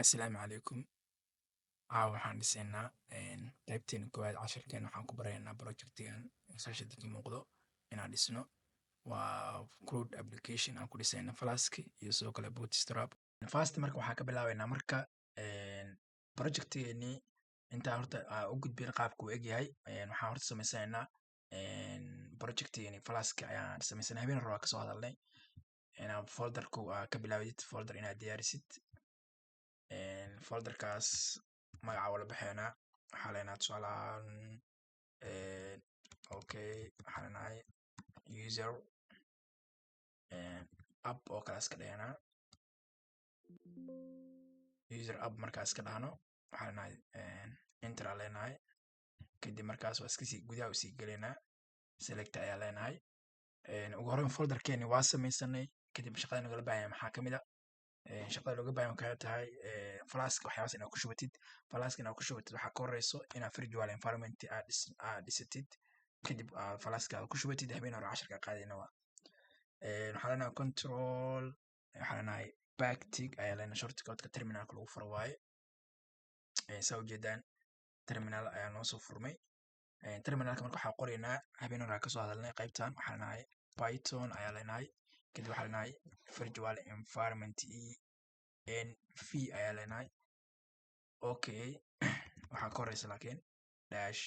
Asalaamu calaykum. Caawa waxaan dhisaynaa qaybteena koowaad. Casharkeena waxaan ku baraynaa projectigan shaashada ka muuqdo inaan dhisno. Waa CRUD application aan ku dhisayno Flask iyo sidoo kale Bootstrap. First marka waxaan ka bilaabaynaa marka projectigeenii. Intaan horta aan u gudbin qaabka uu egyahay, waxaan horta samaysanaynaa projectigeeni. Flask ayaan samaysanay, habeen hore waa kasoo hadalnay. Inaad folderku aa ka bilaawdid, folder inaad diyaarisid. Folderkaas magaca wala baxeynaa, waxaa leenahay tusaale ahaan, okay, waxaa leenahay user app oo kale iska dhiganaa. User app markaa iska dhahno, waxaa leenahay enter aa leenahay. Kadib markaas waa iskasii gudaha usii gelaynaa, select ayaa leenahay. Ugu horreyn folderkeeni waa samaysanay. Kadib shaqada nagala baahan yahay maxaa kamid a? Shaqada looga baahan waxay tahay Flask waxyaabahaas inaad ku shubatid. Flask inaad ku shubatid waxaa ka horeyso inaad virtual environment aad dhisatid, kadib aad Flask aad ku shubatid. Habeen hore casharka qaadayna waa waxaa leenahay control, waxaa leenahay backtick ayaa leenahay, shortcutka terminalka lagu furo waaye. Saa ujeedaan, terminal ayaa noo soo furmay. Terminalka marka waxaa qoraynaa, habeen hore kasoo hadalnay qaybtan, waxaa leenahay python ayaa leenahay. Kadib waxaa leenahay virtual environment, env ayaa leenahay. Okay, waxaa ka horeysa laakiin dash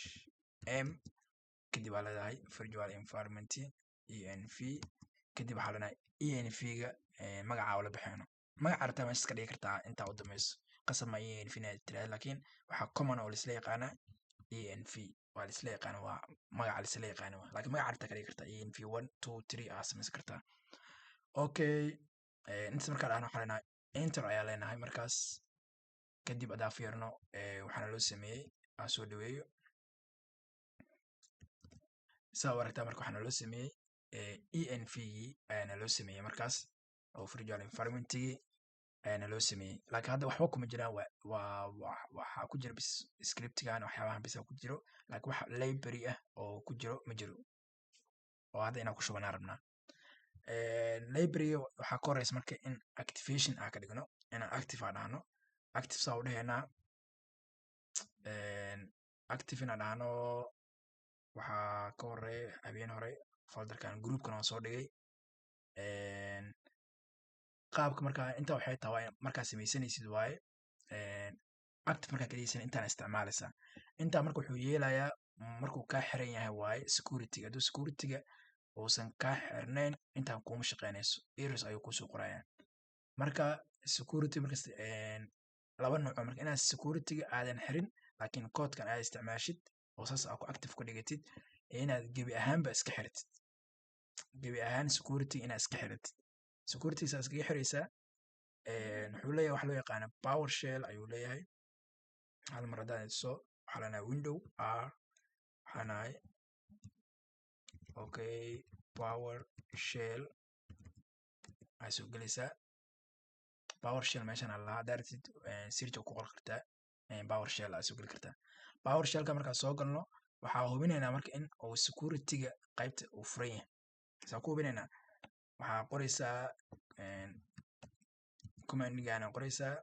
m. Kadib waa leedahay virtual environment env. Kadib waxaa leenahay env ga magaca ula baxeyno. Magaca rabtaa meesha iska dhigi kartaa intaa u dambeyso, qasab ma env inaad tiraahdo, laakiin waxaa common oo laisla yaqaanaa env waa laisla yaqaana, waa magaca laisla yaqaana waa, laakiin magaca rabtaa ka dhigi kartaa. Env one, two, three aa samaysan kartaa. Okay, intaas markaa dhahno, waxaa leenahay enter ayaa leenahay. Markaas kadib hadaa fiirno waxaana loo sameeyey, aan soo dhaweeyo, saa u aragtaa. Marka waxaana loo sameeyey env-gii ayaana loo sameeyey markaas, oo virtual environmentigii ayaana loo sameeyey, laakiin hadda waxba kuma jiraan. Waa waxaa ku jira bis scriptigan, waxyaabahan bisa ku jiro, laakiin wax library ah oo ku jiro ma jiro oo hadda inaan ku shubanaa rabnaa. Library waxaa ka horeysa marka in activation aan ka dhigno, inaan active aan dhahno. Active saa u dhahaynaa, active inaan dhahno waxaa ka horeeya, habeen hore folderkan groupkan waan soo dhigay qaabka. Marka inta waxay tahay waa markaa samaysanaysid waaye. Active markaa kadhigaysan intaan isticmaalaysaa intaa. Marka wuxuu yeelayaa markuu kaa xiran yahay waaye security. Hadduu security-ga uusan kaa xirnayn, intaan kuma shaqeynayso, errors ayuu kusoo qorayaa. Marka security markasta laba nooc. Marka inaad security-ga aadan xirin, laakiin koodkan aad isticmaashid oo saas aa ku active ku dhigatid, inaad gebi ahaanba iska xiratid, gebi ahaan security inaad iska xiratid. Security saa iskaga xiraysaa, wuxuu leeyahay wax loo yaqaano PowerShell ayuu leeyahay. Hal mar haddaan iso, waxaa leenahay window r, waxaa leenahay okay, PowerShell waxay soo gelaysaa. PowerShell meeshan aa lahaa, haddaa rabtid search ku qori kartaa, PowerShell aa soo geli kartaa. PowerShellka markaan soo galno, waxaa hubinaynaa marka in uu security-ga qaybta uu furan yahay. Saa ku hubinaynaa, waxaa qoraysaa commandigan qoraysaa,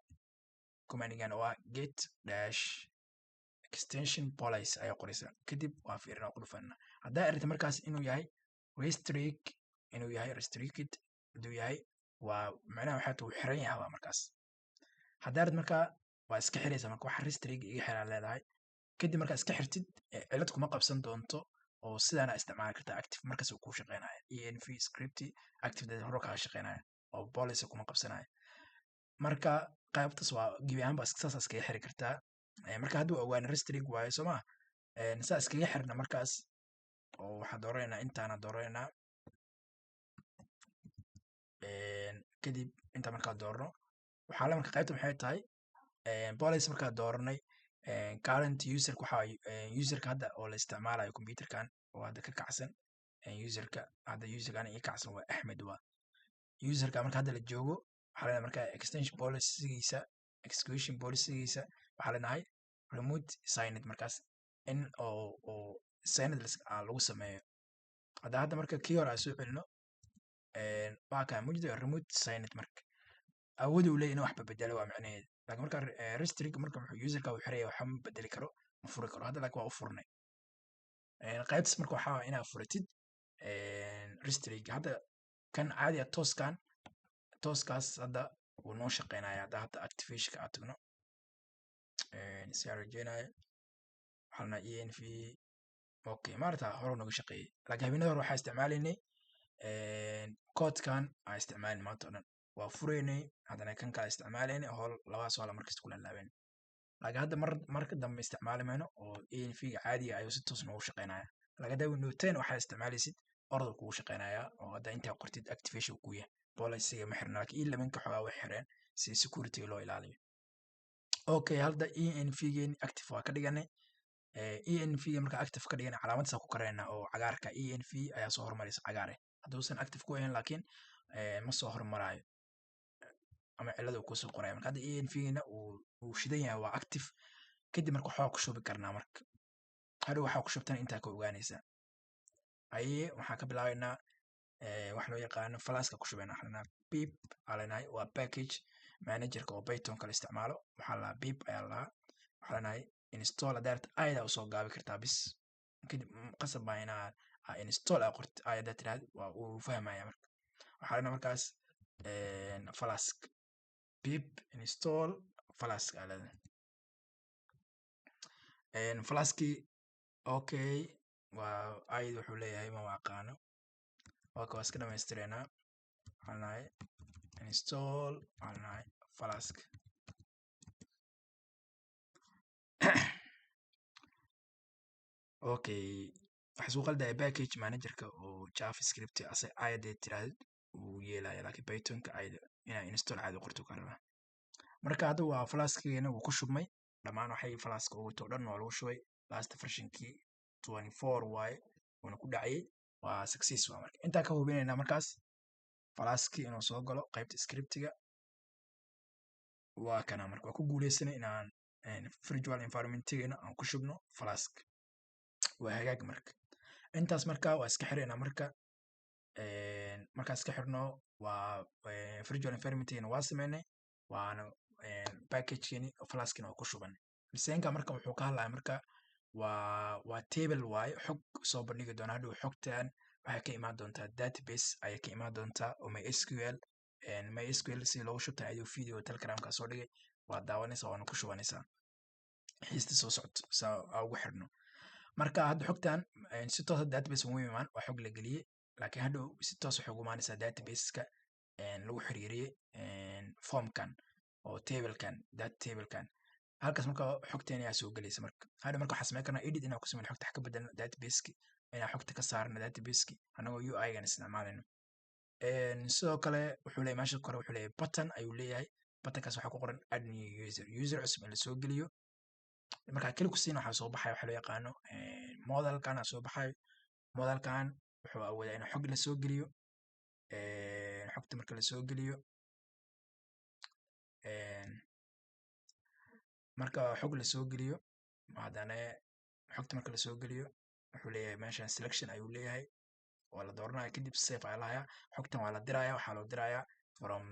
commandigan oo ah get dash extension policy ayaa qoraysaa. Kadib waa fiirinaa, ku dhufanaa. Haddaa aragtid markaas inuu yahay restrict, inuu yahay restricted hadduu yahay, waa macnaha waxay tahay uu xiran yahay waa markaas. Haddaa rabtid markaa waa iska xiraysaa. Marka waxa restrict iga xiraa leedahay. Kadib markaa iska xirtid, cilad kuma qabsan doonto oo sidaana isticmaali kartaa. Active markaas uu kuu shaqeynaya, env script active hore kaaga shaqeynaya oo policy kuma qabsanaya. Marka qaybtaas waa gebi ahaanba saas iskaga xiri kartaa. Marka hadduu ogaano restrict waayo, soo ma saa iskaga xirna markaas oo waxaa dooraneynaa, intaana dooraneynaa. Kadib inta markaa doorno, waxaa le marka qaybta maxay tahay policy. Markaa dooranay current userka, waxaa userka hadda oo la isticmaalayo computerkan oo hadda ka kacsan userka hadda, userkan ii kacsan waa Axmed, waa userka marka hadda la joogo. Waxaa leenahay marka extension policygiisa, execution policygiisa waxaa leenahay remote signed, markaas in oo signed lagu sameeyo. Hadda marka kii hore aan soo celino, waa kaa mujda remote signed. Marka awood uu leeyahay inuu wax bedelo waa macnaheedu. Laakiin marka restrict marka wuxuu userka uu xiraya, waxa ma bedeli karo, ma furi karo hadda, laakiin waa u furnay. Qaybtas marka waxaa waa inaad furatid restrict. Hadda kan caadiga tooskan, tooskaas hadda wuu noo shaqeynaya. Hadda activationka aad tagno, si aan rajeynayo, waxaa lanaa env. Okay, maarata hore nooga shaqeeyey, laakiin habeenada hore waxaa isticmaalaynay koodkan aan isticmaalin maanta o dhan. Waa fureynay, haddana kan kala isticmaalaynay, howl labadaas waa la markasta kula laaben. Laakiin hadda mar marka dambe isticmaali mayno oo env ga caadiga ayuu si toos noogu shaqeynaya. Laakiin hadda Windows 10 waxaa isticmaalaysid, orda kugu shaqeynaya oo hadda intaa qortid activation ku yahay, policyga ma xirna. Laakiin 11ka xogaa way xireen si security loo ilaaliyo. Okay, hadda env geeni active waa ka dhiganay. Env ga marka active ka dhiganay, calaamaddaas ku karayna oo cagaarka env ayaa soo hormaraysa cagaar eh. Hadduusan active ku ahayn laakiin ma soo hormaraayo ama cilada uu kusoo qoraya. Marka hadda env gina uu shidan yahay, waa active. Kadib marka waxaa ku shubi karnaa, marka hadhow waxaa ku shubtana intaa ka ogaanaysaa. Haye, waxaan ka bilaabaynaa wax loo yaqaano Flaska ku shubeyna. Waxaa lanaa pip aa leenahay, waa package managerka oo Python kala isticmaalo. Waxaa la pip ayaa lahaa, waxaa leenahay install. Haddaa rabto ayada usoo gaabi kartaa bis. Kadib qasab baa inaa install aa qortid. Ay haddaa tiraahdo waa uu fahmaya. Marka waxaa leenahay markaas Flask, pip install Flask aa leedahay. Flaski, okay, waa ayada wuxuu leeyahay ma aqaano. Waa ka waa iska dhamaystireynaa. Waxaa leenahay install, waxaa leenahay Flask. Okay, waxaa isku qaldaya package managerka oo JavaScript ase ayada tirahdid uu yeelaya, laakiin Pythonka ayada inaa install caadi qorto ka rabaa. Marka hadda waa Flaskigeena wuu ku shubmay dhammaan. Waxay Flaska ugu wato dhan waa lagu shubay. Last versionkii 24 waaye, wuuna ku dhacayay, waa success. Waa marka intaa ka hubinaynaa markaas Flaski inuu soo galo qaybta scriptiga. Waa kana. Marka waa ku guuleysanay inaan virtual environmentigeena aan ku shubno Flask. Waa hagaag. Marka intaas marka waa iska xireynaa. Marka markaa iska xirno, waa virtual environmentigeena waa sameynay, waana packagekeeni Flaskina waa ku shubanay. Miseenka marka wuxuu ka hadlaya marka waa table waaye, xog soo bandhigi doona. Hadhow xogtan waxay ka imaan doontaa database ayay ka imaan doontaa oo MySQL. MySQL si loogu shubta ayuu video Telegramka soo dhigay, waa daawanaysaa waana ku shubanaysaa xiista soo socoto saa aa ugu xirno. Marka hadda xogtan si toos database ugu imaan, waa xog la geliyey, laakiin hadhow si toos waxay ugu imaanaysaa databaseka lagu xiriiriyey formkan oo tablekan, data tablekan halkaas. Marka xogteen ayaa soo gelaysa. Marka hadhow marka waxaa sameyn karnaa edit inaan ku sameyno, xogta wax ka bedelno databaseki, inaan xogta ka saarno databaseki anagoo UI gan isticmaalayno. Sidoo kale wuxuu leeyahay meesha kore, wuxuu leeyahay button ayuu leeyahay. Buttonkaas waxaa ku qoran add new user, user cusub in lasoo geliyo. Markaa click ku siin, waxaa soo baxaya waxa loo yaqaano modelkan aa soo baxayo. Modelkan wuxuu awoodaa in xog lasoo geliyo. Xogta marka lasoo geliyo, marka xog lasoo geliyo, haddana xogta marka lasoo geliyo, wuxuu leeyahay meeshan selection ayuu leeyahay, waa la dooranaya. Kadib save ayaa lahayaa. Xogtan waa la diraya, waxaa loo dirayaa from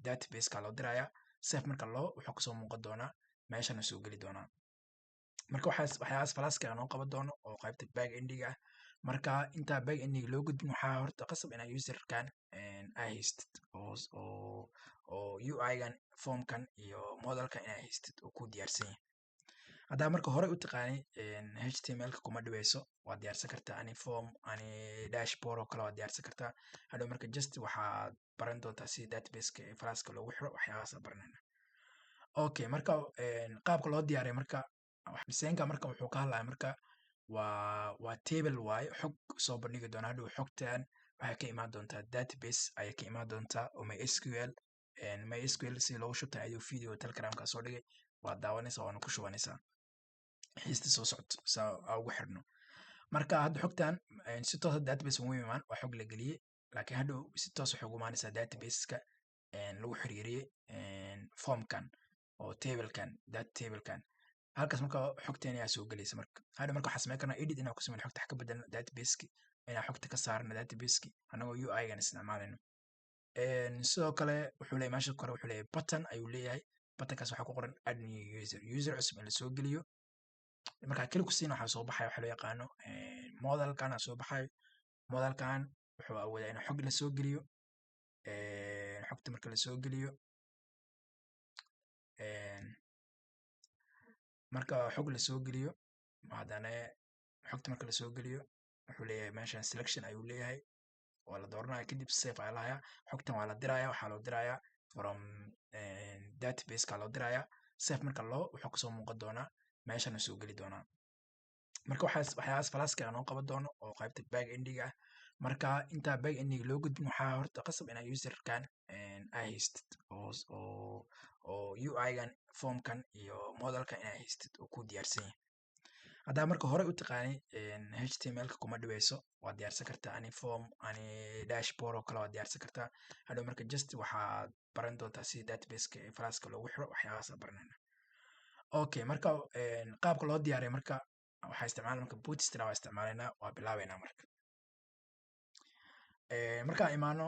databaseka loo diraya. Save marka loo, wuxuu kasoo muuqan doonaa meeshan soo geli doonaa. Marka waxaas waxyaalahaas Flaska noo qaban doono oo qaybta back endiga ah. Marka intaa back endiga loo gudbin, waxaa horta qasab inaa userkan aa haystid oo UI-gan, formkan iyo modelkan inaa haystid oo ku diyaarsan yahay. Haddaa marka hore u taqaanay HTML-ka, kuma dhibeyso, waa diyaarsan kartaa any form, any dashboard oo kale waa diyaarsan kartaa. Hadhow marka just waxaad baran doontaa si databaseka Flaska loogu xiro, waxyaabahaas baranayna. Okay, marka qaabka loo diyaariyo marka miseenka marka wuxuu ka hadlaya marka waa table waaye, xog soo bandhigi doona. Hadhow xogtan waxay ka imaan doontaa database ayay ka imaan doontaa oo MySQL. MySQL si loogu shubta ayuu video Telegramka soo dhigay, waa daawanaysaa waana ku shubanaysaa xiista soo socoto saa aa ugu xirno. Marka hadda xogtan si toos database ugu imaan, waa xog la geliyey, laakiin hadhow si toos waxay ugu imaanaysaa databaseka lagu xiriiriyey formkan oo tablekan, data tablekan halkaas. Marka xogteen ayaa soo gelaysa. Marka hadhow marka waxaa sameyn karnaa edit inaan ku sameyno, xogta wax ka bedelno databaseki, inaan xogta ka saarno databaseki anagoo UI-gan isticmaalayno. Sidoo kale wuxuu leeyahay meesha kore, wuxuu leeyahay button ayuu leeyahay. Buttonkaas waxaa ku qoran "add new user", user cusub in lasoo geliyo. Markaa click ku siina, waxaa soo baxaya waxa loo yaqaano modalkan aa soo baxayo. Modalkan wuxuu awoodaa in xog lasoo geliyo. Xogta marka lasoo geliyo, marka xog lasoo geliyo, haddana xogta marka lasoo geliyo, wuxuu leeyahay meeshan selection ayuu leeyahay, waa la dooranaya. Kadib save ayaa lahayaa. Xogtan waa la diraya, waxaa loo dirayaa from database-ka loo diraya. Save marka loo, wuxuu kasoo muuqan doonaa meeshan, soo geli doonaa. Marka waxaas waxyaabahaas Flask-a noo qaban doono oo qaybta back endiga ah. Marka intaa back endiga loo gudbin, waxaa horta qasab inaa userkan aa haystid oo UI-gan, formkan iyo modelkan inaa haystid oo ku diyaarsan yahay. Haddaa marka hore u taqaanay HTML-ka, kuma dhibeyso, waad diyaarsan kartaa any form, any dashboard oo kale waad diyaarsan kartaa hadhow. Marka just waxaad baran doontaa sida database-ka ee Flask-a loogu xiro, waxyaabahaas baranayna. Okay, marka qaabka loo diyaariyo, marka waxaa isticmaala marka Bootstrap waa isticmaalaynaa, waa bilaabeynaa. Marka markaan imaano,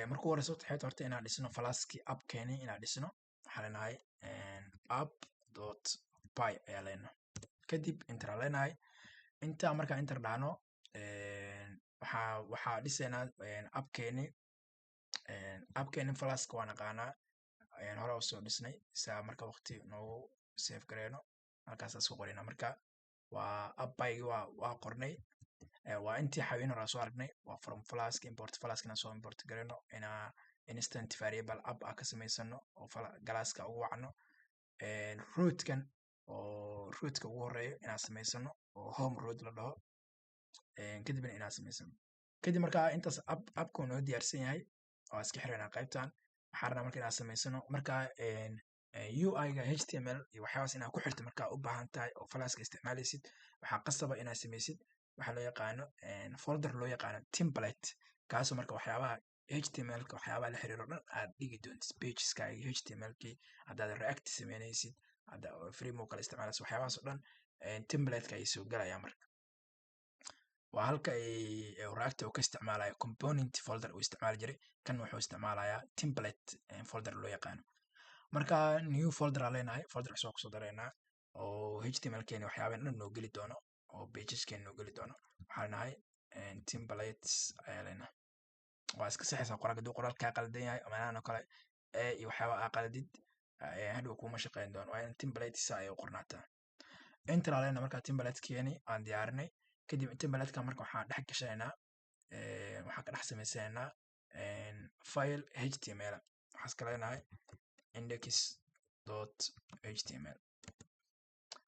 marka ugu horeyso waxay horta inaan dhisno Flask-i appkeeni. Inaan dhisno waxaa leenahay app dot py ayaa leenahay, kadib enter aa leenahay. Inta markaan enter dhahno, waxaa dhisaynaa appkeeni. Appkeeni Flask waa naqaanaa, hore usoo dhisnay saa. Marka waqti noogu save gareyno, halkaas isku qorayna. Marka waa app py waa qornay, waa intii xawin hore soo aragnay. Waa from Flask import Flask, inaan soo import gareyno, inaa instant variable app ah ka samaysano oo classka ugu wacno, routekan oo routeka ugu horeeyo inaan samaysano oo home route la dhaho, kadibna inaan samaysano. Kadib marka intaas appka noo diyaarsan yahay, waa iska xiranaa qaybtan. Waxaan rabnaa marka inaan samaysano marka UI-ga HTML iyo waxyaabahaas inaad ku xirto. Markaa u baahan tahay oo Flask-a isticmaalaysid, waxaa qasaba inaad samaysid waxaa loo yaqaano folder loo yaqaano template, kaasoo marka waxyaabaha HTML-ka, waxyaabaha la xiriiro dhan aad dhigi doontid, pageskaga HTML-kii, haddaad React sameynaysid, hadda framework kale isticmaalaysid, waxyaabahaas oo dhan template-ka ayay soo galayaan. Marka waa halka ay React uu ka isticmaalayo component folder uu isticmaali jiray, kan wuxuu isticmaalayaa template folder loo yaqaano. Marka new folder aa leenahay, folder cusub kusoo dareynaa oo HTML keeni, waxyaabahan dhan noo geli doono oo pageskeeni noo geli doono. Waxaa leenahay templates ayaa leenahay. Waa iska saxaysaa qoraalka hadduu qoraal kaa qaldan yahay, meelahan oo kale e iyo waxyaaba aa qaladid, hadhow kuma shaqeyn doono. Waa in templates ay u qornaataa. Enter aa leenahay. Marka template-keeni aan diyaarinay kadib, template-ka marka waxaan dhex gashanaynaa, waxaan ka dhex samaysanaynaa file HTML. Waxaan iska leenahay index.html.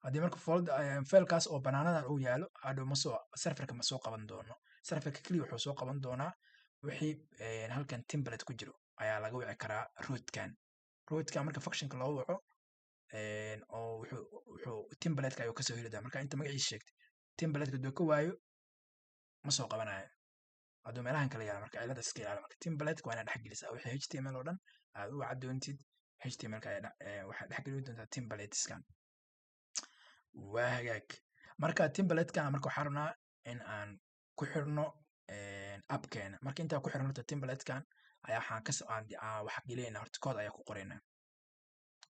Haddii marka folder filekaas oo banaanadan uu yaalo, hadhow ma soo serverka ma soo qaban doono. Serverka keliya wuxuu soo qaban doonaa wixii halkan template ku jiro ayaa laga wici karaa routekan. Routekan marka functionka loo waco oo wuxuu template-ka ayuu kasoo heli doonaa. Marka inta magaciisa sheegtay, template-ka hadduu ka waayo, ma soo qabanayo hadduu meelahan kala yaalo. Marka cilada iska ilaali. Marka template-ka waa inaad dhex gelisaa wixii HTML oo dhan aad u waca doontid. HTML-ka ayaa waxaad dhex gelin doontaa templateskan. Waa hagaag. Marka template-kan marka waxaan rabnaa in aan ku xirno appkeena. Marka intaan ku xirno horta template-kan ayaa waxaan kas aan wax gelinayna horta, code ayaa ku qoraynaa.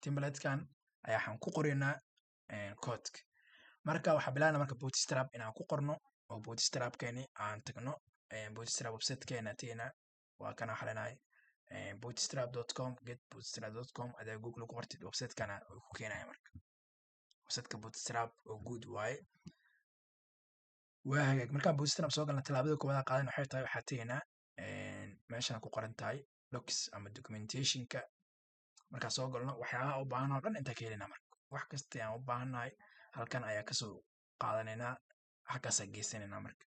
Template-kan ayaa waxaan ku qoraynaa codeka. Marka waxaa bilaabna marka Bootstrap inaan ku qorno oo Bootstrapkeeni aan tagno. Bootstrap websitekeena tegaynaa, waa kana. Waxaa leenahay bootstrap.com, getbootstrap.com. Adaa Google ku qortid, websitekana ku keenaya. Marka websiteka Bootstrap oo guud waaye. Waa hagaag. Markaan Bootstrap soo galna, tallaabada koowaad aan qaadan waxay tahay, waxaa tegaynaa meeshaan ku qoran tahay docs ama documentationka. Markaan soo galno, waxyaabaha u baahan oo dhan intaan ka helinaa. Marka wax kasta aan u baahannahay halkan ayaa kasoo qaadanaynaa, halkaasaa geysanaynaa. Marka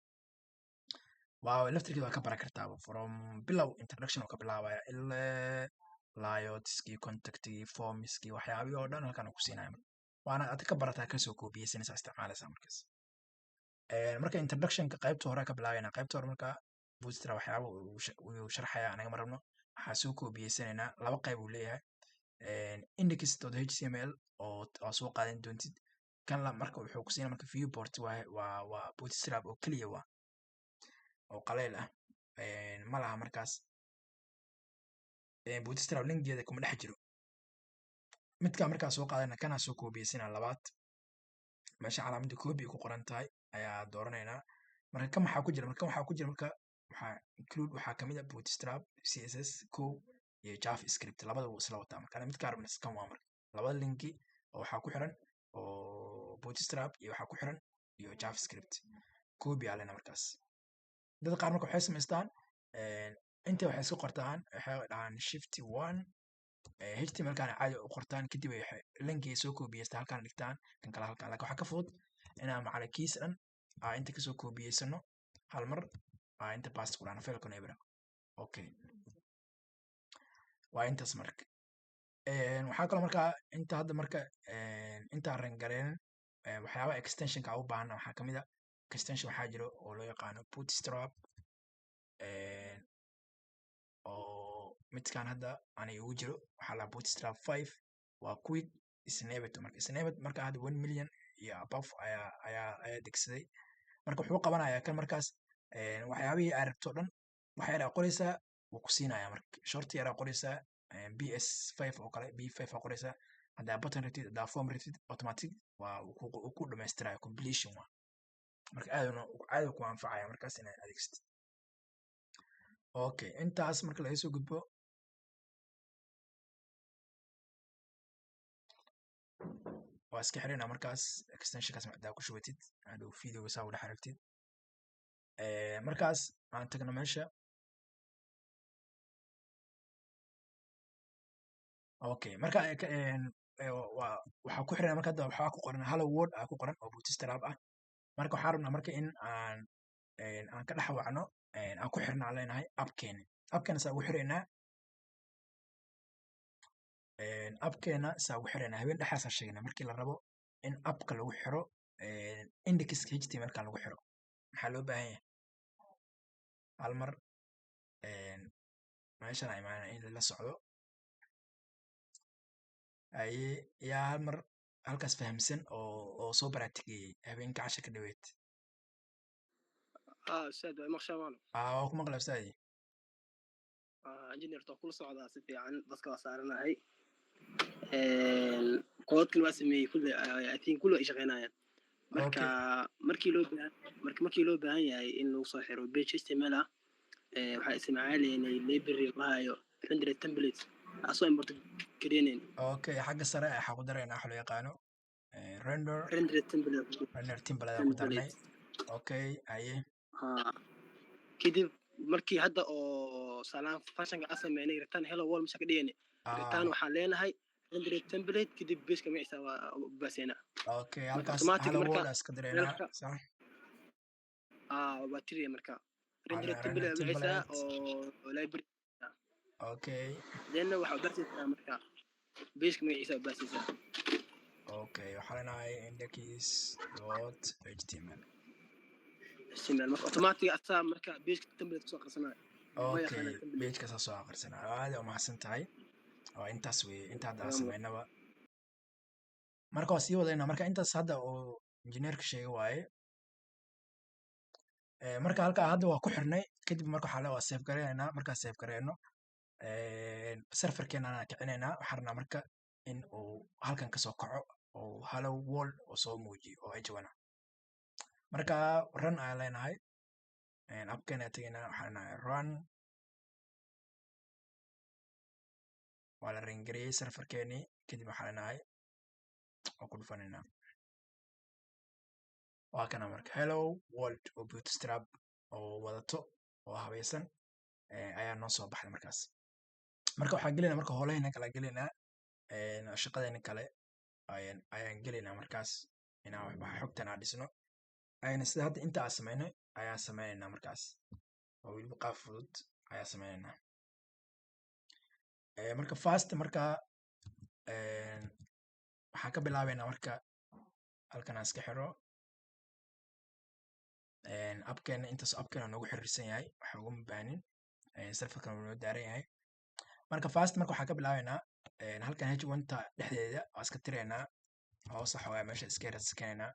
waa laftirkeeda waa ka baran kartaaba from bilow, introduction oo ka bilaabaya ilaa layoutskii, contactigii, formskii, waxyaabihii oo dhan halkan uu ku siinaya. Marka waana aad ka barataa, kasoo koobiyeysanaysaa, isticmaalaysaa markaas. Marka introductionka qaybta hore ka bilaabayna. Qaybta hore marka Bootstrap waxyaaba uu sharxaya anaga ma rabno. Waxaa soo koobiyeysanaynaa, laba qayb uu leeyahay: index.html oo aa soo qaadan doontid kan la. Marka wuxuu ku siinaya marka viewport waa Bootstrap oo keliya, waa oo qaleyl ah, ma laha markaas Bootstrap linkeeda kuma dhex jiro. Midkaa markaa soo qaadana, kanaa soo koobiyeysanaa labaad. Meesha calaamadda copy ku qoran tahay ayaa dooranaynaa. Marka kan maxaa ku jira? Marka kan waxaa ku jira, marka waxaa include, waxaa kamid ah Bootstrap CSS kow iyo JavaScript, labadaba wuu isla wataa. Marka midkaa rabna kan waa. Marka labada linki oo waxaa ku xiran oo Bootstrap iyo waxaa ku xiran iyo JavaScript, copy aa lena. Markaas dad qaar marka waxay samaystaan, inta waxay iska qortaan, waxay dhahaan shift one, HTML kana caadi u qortaan, kadib ay linkii soo koobiyeystaan, halkaan dhigtaan, kan kale halkaan. Laakiin waxaa ka fudud inaan macala kiis dhan aa inta kasoo koobiyeysano, hal mar aa inta paste ku dhahno, filekuna ebra. Okay, waa intaas. Marka waxaa kaloo markaa inta hadda, marka intaan run gareynin, waxyaabaha extensionka aan u baahana waxaa kamid ah extension waxaa jiro oo loo yaqaano Bootstrap, oo midkaan hadda aniga igu jiro waxaa la Bootstrap 5, waa quick snippet. Marka snippet marka hadda 1 million iyo above ayaa degsaday. Marka wuxuu qabanayaa kan markaas waxyaabihii aad rabto dhan, wax yar aa qoreysaa, wuu ku siinaya. Marka short yar aa qoreysaa, BS 5 oo kale, B 5 aa qoreysaa, haddaa button rabtid, haddaa form rabtid, automatic waa uu ku dhamaystiraya, completion waa. Marka aaduna aad ku anfacaya markaas inaad adeegsatid. Okay, intaas marka laga soo gudbo, waa iska xirina markaas extensionkaas. Hadaa ku shubatid, hadhow videoga saa u dhex aragtid. Markaas aan tagno meesha. Okay, marka waxaa ku xiran, marka hadda waxaa ku qoran hello world aa ku qoran oo Bootstrap ah. Marka waxaan rabnaa marka in aan ka dhex wacno, aan ku xirna aan leenahay appkeena. Appkeena saa ugu xiraynaa? Appkeena saa ugu xiraynaa, habeen dhexaasaa sheegnay, markii la rabo in appka lagu xiro, indexka HTML-ka lagu xiro, maxaa loo baahan yahay? Hal mar meeshan aa imaanaya in lala socdo. Haye, yaa hal mar halkaas fahamsan oo soo baraatigeeyey habeenka cashirka dhaweed? Ah, ustaad, waa maqshaa maano? Ah, waa ku maqla, ustaadi. Engineer, waa kula socdaa si fiican, dadka waa saaranahay, koodkan waa sameeyey kulle. I think kulle ay shaqeynayaan. Marka markii loo baahan yahay in lagu soo xiro page HTML ah, waxaa isticmaalaynay library lahayo render templates, asoo import gareynayn. Okay, xagga sare waxaa ku daraynaa waxa loo yaqaano render render template. Render template aan ku darnay. Okay, haye. Kadib markii hadda oo salaan functionka aan sameynay, return hello world masha ka dhigayna, return waxaan leenahay render template, kadib pageka magaciisa waa baaseynaa. Okay, halkaas hello world iska diraynaa, sax? Ah, waa tiriya. Marka render template magaciisa oo library. Then waxaa baasaysaa marka pageka magaciisa baasaysaa. Okay, waxaa leenahay index.html. HTML. Marka automatic asaa marka pageka template kusoo aqrisanaayo. Okay, pageka saa soo aqrisanaayo. Aad u mahadsan tahay. Waa intaas weye inta hadda aan sameynaba. Marka waa sii wadayna. Marka intaas hadda oo injineerka sheegay waaye. Marka halkaa hadda waa ku xirnay. Kadib marka waxaa le waa save gareynaynaa. Markaa save gareyno, serverkeena aan kicinaynaa. Waxaan rabnaa marka in uu halkan kasoo kaco oo hello world oo soo muujiyo oo h1. Marka run ayaan leenahay, appkeena tegaynaa, waxaan leenahay run. Waa la run gareeyey serverkeenii. Kadib waxaan leenahay waa ku dhufanaynaa, waa kana. Marka hello world oo Bootstrap oo wadato oo habaysan ayaa noo soo baxday markaas. Marka waxaan gelaynaa, marka howlahayna kala gelaynaa, shaqadeena kale ayaan gelaynaa. Markaas inaan wax xogtan aan dhisno ayna sida hadda inta aan sameynay ayaan sameynaynaa markaas, oo weliba qaab fudud ayaa sameynaynaa. Marka first, marka waxaan ka bilaabeynaa, marka halkan aan iska xiro appkeena. Intaas appkeena noogu xiriirsan yahay, waxa uguma baahnin, serverkan wuu noo daaran yahay. Marka first, marka waxaan ka bilaabeynaa halkan h1 ta dhexdeeda waa iska tiraynaa, hoos xoogaa meesha iska yara sakanaynaa.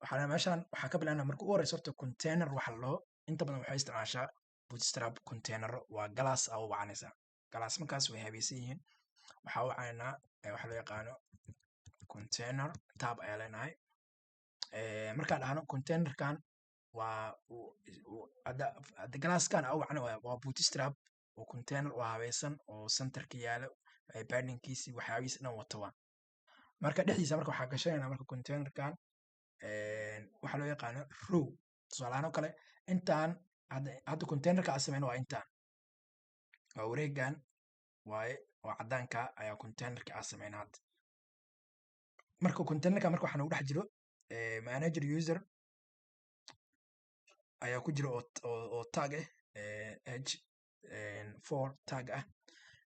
Waxaa meeshan waxaan ka bilaabnaa marka ugu horeysa horta container waxa la dhaho. Inta badan waxay isticmaashaa Bootstrap container, waa class aa u wacanaysaa. Classmankaas way habaysan yihiin. Waxaa wacaynaa waxa loo yaqaano container, tab ayaa leenahay. Markaan dhahno containerkan waa hadda classkan aa wacno waa Bootstrap oo container oo habaysan oo centerka yaalo, paddingkiisi, waxyaabihiisa dhan wato waa. Marka dhexdiisa marka waxaa gashanayna marka containerkan waxa loo yaqaano row. Tusaale ahaan oo kale, intaan hadda containerka aan sameyno waa intaan, waa wareegan waaye oo cadaanka ayaa containerka aan sameyna hadda. Marka containerka marka waxaa nagu dhex jiro manage user ayaa ku jira oo tag ah, h4 tag ah,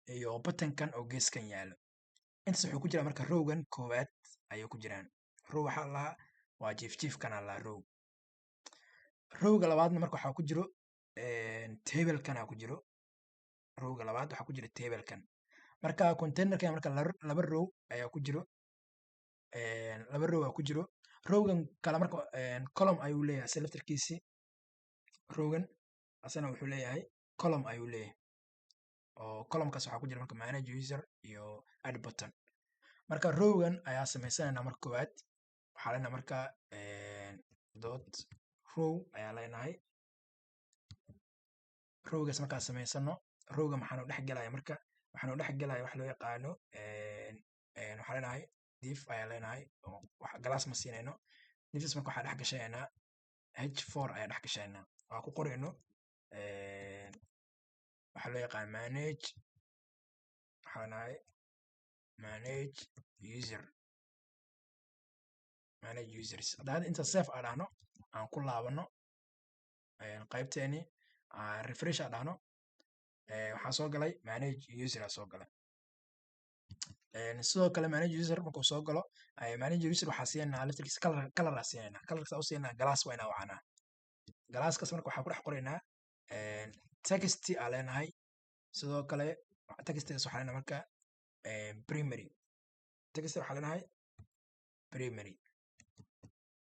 iyo buttonkan oo geeskan yaalo. Intaas wuxuu ku jiraa marka rowgan koowaad ayay ku jiraan. Row waxaa lahaa waa jiif, jiifkana lahaa row. Rowga labaadna marka waxaa ku jiro tablekana ku jiro. Rowga labaad waxaa ku jira tablekan. Marka containerkan marka laba row ayaa ku jiro, laba row aa ku jiro. Rowgan kale marka column ayuu leeyahay ase laftarkiisi. Rowgan asana wuxuu leeyahay column ayuu leeyahay, oo columnkaas waxaa ku jira marka manage user iyo add button. Marka rowgan ayaa sameysanayna marka koowaad. Waxaa leenahay marka dot row ayaa leenahay. Rowgaas markaa samaysano, rowga maxaanu dhex gelaya? Marka waxaanu dhex gelaya wax loo yaqaano, waxaa leenahay div ayaa leenahay oo wax class ma siinayno. Divtas marka waxaa dhex gashanaynaa h4 ayaa dhex gashanaynaa. Waa ku qorayno waxaa loo yaqaan manage, waxaa leenahay manage user, manage users. Hadda inta save aa dhahno, aan ku laabano qaybteeni, refresh aa dhahno, waxaa soo galay manage user aa soo galay. Sidoo kale manage user markuu soo galo, manage user waxaa siinaynaa laftirkiisa color. Color aa siinaynaa. Colorkaas u siinaynaa class waa inaa wacanaa. Classkaas marka waxaa ku dhex qoraynaa text aa leenahay. Sidoo kale textigaas waxaa leenahay marka primary text. Waxaa leenahay primary,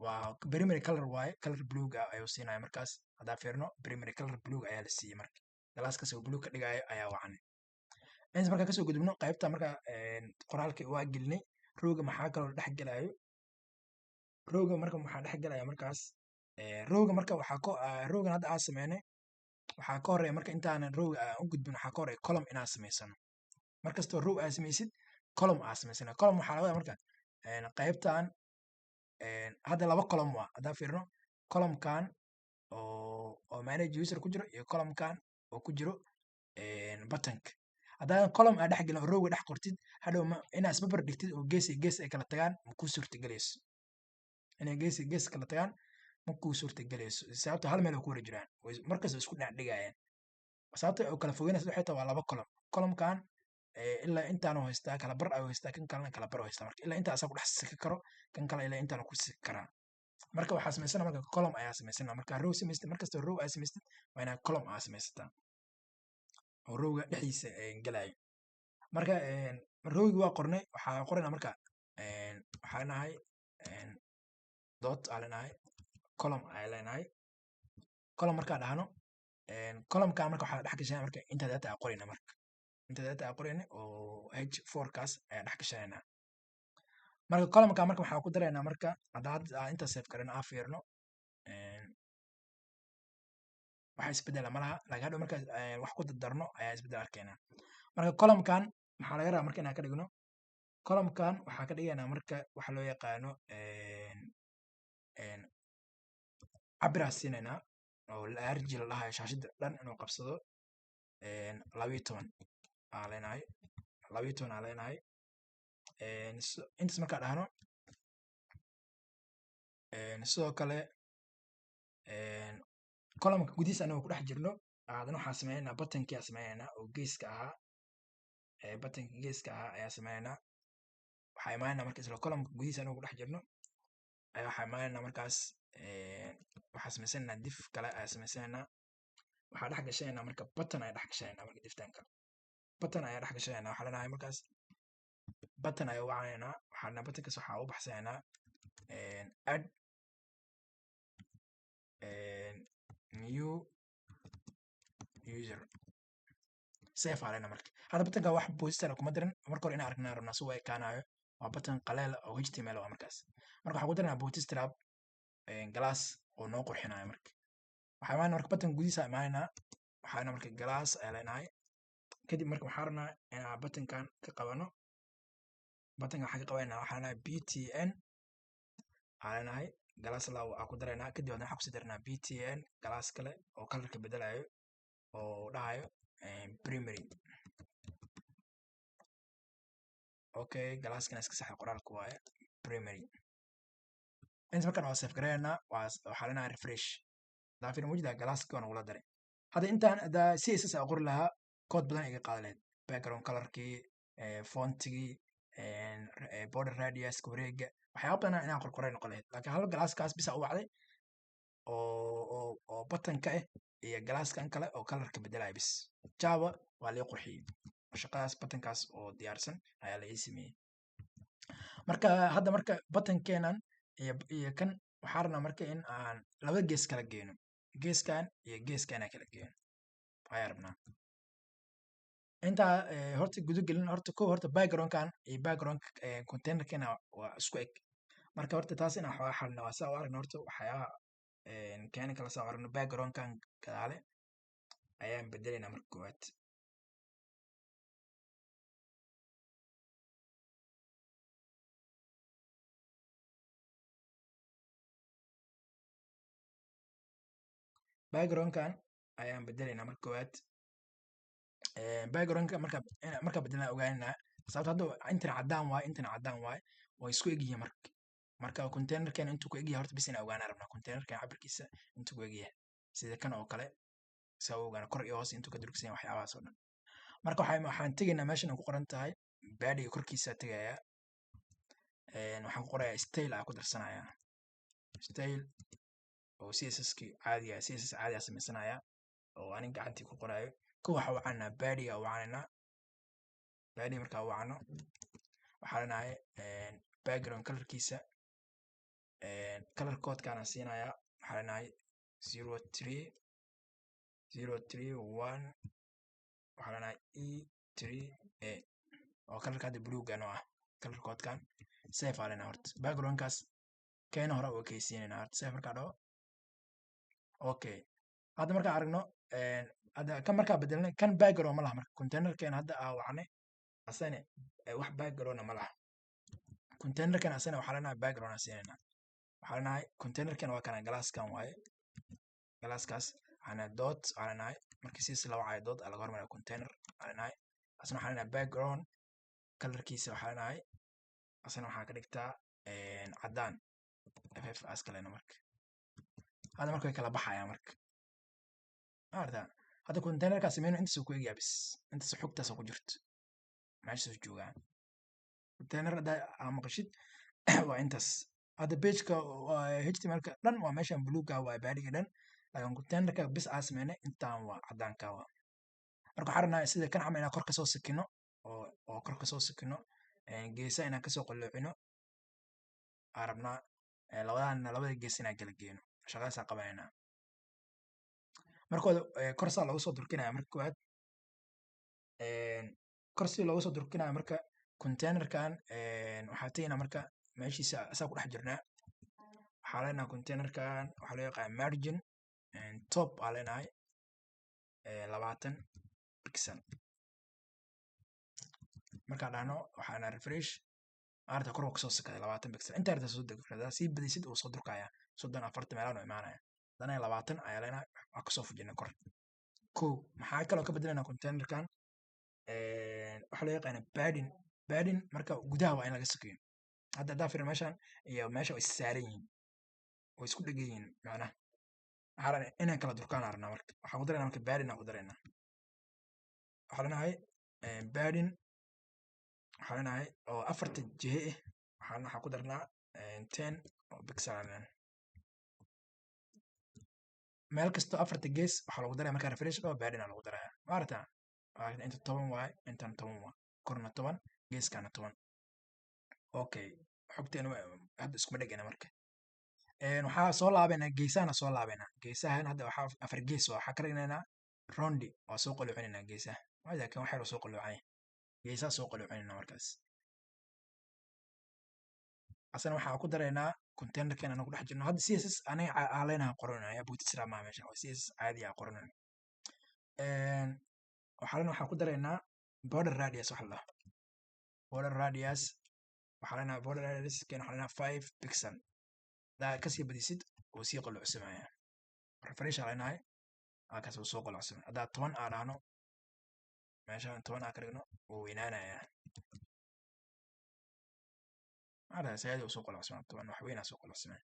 waa primary color waaye, color blue ah ayuu siinaya. Markaas haddaa fiirno, primary color blue ayaa la siiyey. Marka classkaas oo blue ka dhigayo ayaa wacanay. Inta markaa kasoo gudubno qaybta marka qoraalka waa gelinay. Rowga maxaa kaloo dhex gelayo? Rowga marka maxaa dhex gelaya markaas? Rowga marka waxaa ko rowgan hadda aan sameynay waxaa ka horeeya, marka intaanan rowga aan u gudbin, waxaa ka horeeya column inaan samaysano. Markastoo row aa samaysid, column aa samaysana. Column waxaa laga wadaa marka qaybtan hadda laba column waa. Haddaan fiirno columnkan oo manage user ku jiro iyo columnkan oo ku jiro buttonka, haddaadan column aa dhex gelin oo rowga dhex qortid, hadhow ma inaa isbarbar dhigtid oo gees iyo gees ay kala tagaan ma kuu suurtagelayso. Inay gees iyo gees kala tagaan ma kuu suurtagelayso, sababto hal meel ay ku wada jiraan, markasta isku dhinac dhigayaan. Sababta oo kala fogeynaysa waxay tahay waa laba column. Columnkan ilaa intaanu haystaa, kala bar ayuu haystaa, kan kalena kala bar haystaa. Marka ilaa intaa asaa ku dhex siki karo, kan kale ilaa intaanu ku siki karaa. Marka waxaa samaysana marka column ayaa samaysana. Marka row samaystid, markastoo row aa samaystid, waa inaa column aa samaysataa oo rowga dhexdiisa gelayo. Marka rowgi waa qornay. Waxaa qoraynaa marka, waxaa leenahay dot aa leenahay, column ayaa leenahay. Column markaa dhahno, columnka marka waxaa dhex gashanaya marka inta data aa qorayna. Marka inta data aa qorayna oo h4 kaas ayaa dhex gashanayna. Marka columnka marka waxaa ku daraynaa, marka hadda hadda inta save garayno, aan fiirno, waxa isbedela malaha, laakiin hadhow marka wax ku dardarno ayaa isbedel arkaynaa. Marka columnkan maxaa laga rabaa marka inaan ka dhigno? Columnkan waxaa ka dhigaynaa marka waxa loo yaqaano cabiraa siinaynaa oo large la dhahayo, shaashada dhan inuu qabsado. 12 aa leenahay, 12 aa leenahay. Intaas markaa dhahno, sidoo kale columnka gudihiisa anagoo ku dhex jirno, haddana waxaan sameynaynaa buttonkii aan sameynaynaa oo geeska ahaa. Buttonka geeska ahaa ayaa sameynaynaa. Waxaa imaanaynaa marka isla columnka gudihiisa anagoo ku dhex jirno ayaa waxaa imaanaynaa markaas, waxaa sameysanaynaa div kale ayaa sameysanaynaa. Waxaa dhex gashanaynaa marka button ayaa dhex gashanaynaa. Marka divtan kale button ayaa dhex gashanaynaa. Waxaa leenahay markaas button ayaa wacanaynaa. Waxaa leenahay buttonkaas waxaa u baxsanaynaa add new user. Save aa leenahay. Marka hadda buttonka wax poster kuma dirin. Marka hore inaan aragnaa rabnaa si uu ekaanayo. Waa button qaleel oo HTML waa markaas. Marka waxaan ku daranaa bootstrap class oo noo qurxinayo. Marka waxaa imaanaa, marka button gudihiisa imaanaynaa, waxaana marka class ayaa leenahay. Kadib marka waxaan rabnaa inaan buttonkan ka qabano. Buttonkan waxaan ka qabanaa, waxaan leenahay btn waxaa leenahay, class la aa ku daraynaa. Kadib haddana waxaan kusii daranaa btn class kale oo colorka bedelayo oo dhahayo primary. Okay, classkana iska saxda qoraalka waaye primary. Inta markaan waa save gareynaa, waxaa leenahay refresh. Hadaa fiirin wajida classki waa nagula daray. Hadda intaan hadaa CSS aa qori lahaa, code badan iga qaadi lahayd: background colorkii, fontigii, border radius, wareega, waxyaaba badan inaan qorqoray noqon lahayd. Laakiin hal classkaas bisa u wacday oo buttonka ah iyo classkan kale oo colorka bedelaya bis. Java waa lii qurxiyey shaqadaas. Buttonkaas oo diyaarsan ayaa la ii sameeyey. Marka hadda marka buttonkeenan iyo kan waxaa rabnaa marka in aan laba gees kala geyno. Geeskan iyo geeskan aan kala geyno ayaa rabnaa. Intaa horta guda gelin, horta kow horta backgroundkan iyo background containerkeena waa isku eg. Marka horta taas inaan waxoogaa xalino waa saa u aragno. Horta waxyaabaha keeni kala saa u aragno, backgroundkan gadaale ayaan bedelaynaa marka koowaad. Backgroundkan ayaan bedelaynaa marka koowaad. Backgroundka marka bedelnaa ogaanaa sababta hadda intana caddaan waaye, intana caddaan waaye, way isku egyihiin. Marka containerkan intuu ku egyahay horta bis inaan ogaanaa rabnaa, containerkan cabirkiisa intuu ku egyahay, sida kan oo kale saa u ogaana kor iyo hoos intuu ka durugsan yahay, waxyaabahaas oo dhan. Marka waxaan tegaynaa meeshan ay ku qoran tahay bodyga korkiisa tegayaa. Waxaan ku qorayaa style aa ku darsanayaa, style oo CSS ki caadiga, CSS caadiga sameysanaya oo anin gacantii ku qoraayo. Ko waxa wacanaa bodyga wacanayna. Body markaa wacano, waxaa leenahay background colorkiisa, color codekaana siinayaa. Waxaa leenahay 0 3 0 3 1, waxaa leenahay E3A oo colorka hadda buluugan oo ah color codekan. Save aa leenahay. Horta backgroundkaas keena hore u ekeysiinayna horta. Save markaa dhaho, okay. Hadda markaan aragno, hadda kan markaa bedelnay, kan background ma laha. Marka containerkeena hadda aa wacnay asane wax background ma laha. Containerkan asana waxaa leenahay background aan siinayna. Waxaa leenahay containerkan waa kana, classkan waaye. Classkaas waxaa dot waxaa leenahay. Markii siis la wacayo dot aa laga hormariya container waxaa leenahay. Asna waxaa leenahay background colorkiisa waxaa leenahay, asna waxaa ka dhigtaa caddaan ff askalena. Marka hadda marka way kala baxayaan. Marka maarata hadda containerkaas sameyno intaas ku egyaa bis, intaas xogtaas ku jirto meeshaas joogaan. Container hadda aa maqashid waa intaas. Hadda pageka HTML-ka dhan waa meeshan buluuga, waa bodyga dhan, laakiin containerka bis aa sameynay intaan waa caddaanka waa. Marka waxaan rabnaa sida kan camal inaan kor kasoo sikino oo kor kasoo sikino, geesa inaan kasoo qalloocino aan rabnaa, labadan labada gees inaan kala geeno. Shaqadaas aan qabanaynaa. Markooda kor saa loogu soo durkinaya. Marka koowaad kor si loogu soo durkinaya, marka containerkan waxaa tegaynaa marka meeshiisa asaa ku dhex jirnaa. Waxaa leenahay containerkan waxaa loo yaqaan margin top aa leenahay 20 pixel. Markaan dhahno, waxaana refresh, maarata kor kasoo sakaday 20 pixel. Inta arta soo degi kartaa, sii badisid uu soo durkaya, 30, 40 meelaan u imaanaya. Hadana 20 ayaa leenahay, waa kasoo fujinay kor. Kow maxaa kaloo ka bedelanaa containerkan? Waxaa loo yaqaana padding. Padding marka gudaha waa in laga sakeeyo. Hadda haddaa fiir meeshan iyo meesha way is saaran yihiin, way isku dhegan yihiin. Macnaha waxaa rabnaa inaan kala durkaan aan rabnaa. Marka waxaan ku daraynaa, marka padding aan ku daraynaa. Waxaa leenahay padding, waxaa leenahay oo afarta jihe ah waxaan ku darnaa 10 oo pixel aan leenahay. Meel kasto afarta gees waxaa lagu daraya markaa refresh oo padding aa lagu daraya. Maarata inta 10 waaye, intan 10 waa, korna 10, geeskana 10. Okay, xogteena hadda iskuma dhegana. Marka waxaa soo laabaynaa geesahana, soo laabaynaa geesahan. Hadda waxaa afar gees waa, waxaa ka dhignaynaa round, waa soo qaloocinayna geesaha. Waadaa kan wax yar soo qalloocanya, geesaha soo qaloocinayna. Markaas asana waxaa ku daraynaa containerkan aan ku dhex jirno. Hadda CSS aniga aan leenahay qoranaya, Bootstrap maa meesha, waa CSS caadi ah qoranaya. Waxaa ku daraynaa border radius. Waxa la dhaho border radius, waxaa leenahay border radius kan waxaa leenahay 5 pixel. Hadaa kasii badisid, wuu sii qalloocsamaya. Refresh aa leenahay, halkaas wuu soo qalloocsamaya. Haddaa 10 aa dhahno, meeshaan 10 aa ka dhigno, wuu weynaanayaa. Maarata saadi uu soo qalloocsamaya, 10 wax weyn aa soo qalloocsamaya.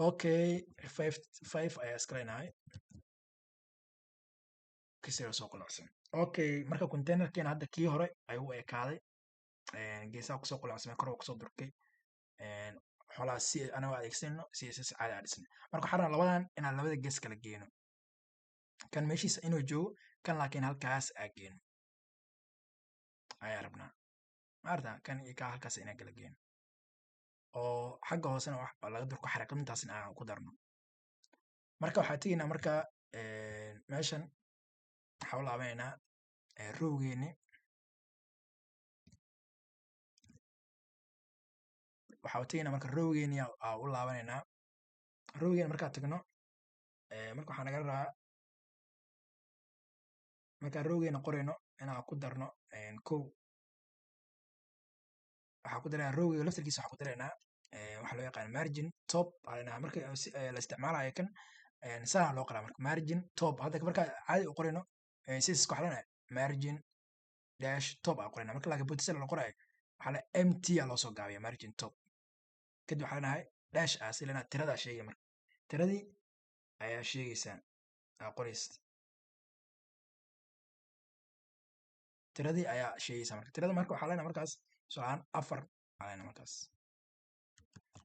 Okay, 5 5 ayaa iska leenahay, kasii soo qalloocsamay. Okay, marka containerkeena hadda kii hore ayuu u ekaaday, geesaha kusoo qalloocsamay, kor kusoo durkay xolaa si anagoo adeegsanayno CSS caadi aa dhisnay. Marka waxaan rabnaa labadan inaan labada gees kala geeno, kan meeshiisa inuu joogo kan, laakiin halkaas aa geeno ayaa rabnaa. Maarata kan iyo kaa halkaas inaan kala geeno, oo xagga hoosena wax laga durko, xariiqintaasna aan ku darno. Marka waxaa tegaynaa, marka meeshan waxaa u laabanaynaa rowgeeni. Waxaa u tegaynaa marka rowgeeni aa u laabanaynaa. Rowgeeni markaa tagno, marka waxaa naga rabaa markaan rowgeena qorayno inaan ku darno kow. Waxaa ku daraynaa rowgeyga laftarkiisa, waxaa ku daraynaa waxa loo yaqaan margin top aa leenahay. Marka la isticmaalayo kan saana loo qoraa. Marka margin top hadda marka caadi u qorayno CSS, waxaa leenahay margin dash top aa qorayna. Marka laakiin Bootstrap la qorayo, waxaa la mt aa loo soo gaabiya, margin top. Kadib waxaa leenahay dash aa si leenahay, tiradaa sheegaya. Marka tiradii ayaa sheegaysaa aa qoraysa, tiradii ayaa sheegaysaa. Marka tirada marka waxaa leenahay markaas tusaale 4 aa leenahay. Markaas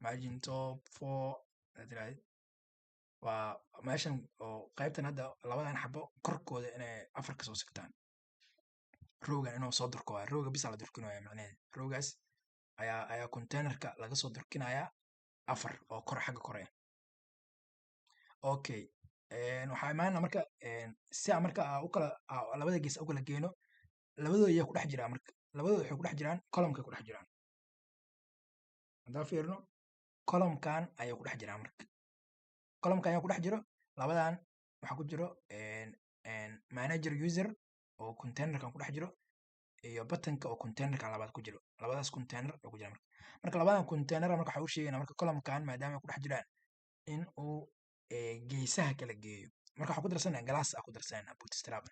margin top 4 aad tirahdid, waa meeshan oo qaybtan hadda labadan xabo korkooda inay 4 kasoo sigtaan, rowgan inuu soo durko waay. Rowga bisa la durkinaya macnaheeda, rowgaas ayaa containerka laga soo durkinayaa 4 oo kor, xagga kore. Okay, waxaa imaanaa marka si aan marka u kala labada gees u kala geeno. Labadooda ayaa ku dhex jiraa. Marka labadooda waxay ku dhex jiraan columnkay ku dhex jiraan. Haddaan fiirino, columnkan ayay ku dhex jiraan. Marka columnkan ayaa ku dhex jiro labadan, waxaa ku jiro manager user oo containerkan ku dhex jiro iyo buttonka oo containerkan labaad ku jiro. Labadaas container oo ku jira. Marka labadan container marka waxaa u sheegaynaa marka columnkan maadaama ay ku dhex jiraan in uu geesaha kala geeyo. Marka waxaan ku darsanaa class aa ku darsanaa Bootstrap.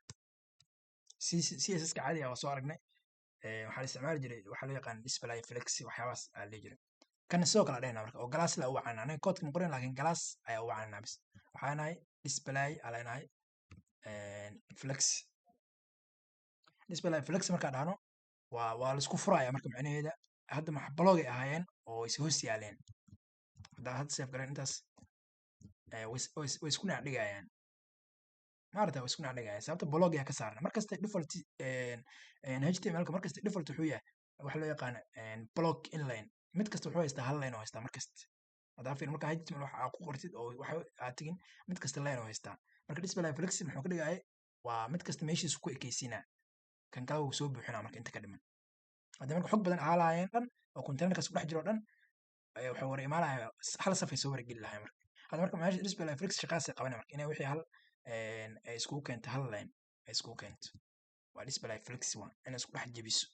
CSS ka caadiga waa soo aragnay, waxaa la isticmaali jiray waxaa loo yaqaan display flex, waxyaabahaas aa la dhihi jiray. Kana sidoo kale dhehna marka oo class la u wacana. Anaga koodka ma qorin, laakiin class ayaa u wacanaa bis. Waxaa nahay display aa leenahay flex. Display flex markaa dhahno, waa laisku furaya. Marka macnaheeda hadda max block ay ahaayeen oo is hoos yaaleen. Haddaa hadda save garan intaas, way isku dhinac dhigayaan. Maarata way isku dhinac dhigayaan sababta block ayaa ka saarna. Markasta default HTML-ka markasta default wuxuu yahay waxa loo yaqaano block inline. Mid kasta wuxuu haystaa hal line oo haystaa markasta. Haddaa fiir marka HTML waxa aad ku qortid oo waxa aad tegin, mid kasta line oo haystaa. Marka display flex muxuu ka dhigaya? Waa mid kasta meeshiisa ku ekeysiinaa, kan kale wuu soo buuxinaa. Marka inta ka dhiman haddii marka xog badan ahaa lahaayeen dhan oo containerkaas ku dhex jiro dhan, waxay war imaanaya hal safay soo wargeli lahayn. Marka hadda marka meesha display flex shaqaasay qabanaya, marka inay wixii hal ay iskugu keento, hal line ay iskugu keento. Waa display flex, waa inay isku dhex jebiso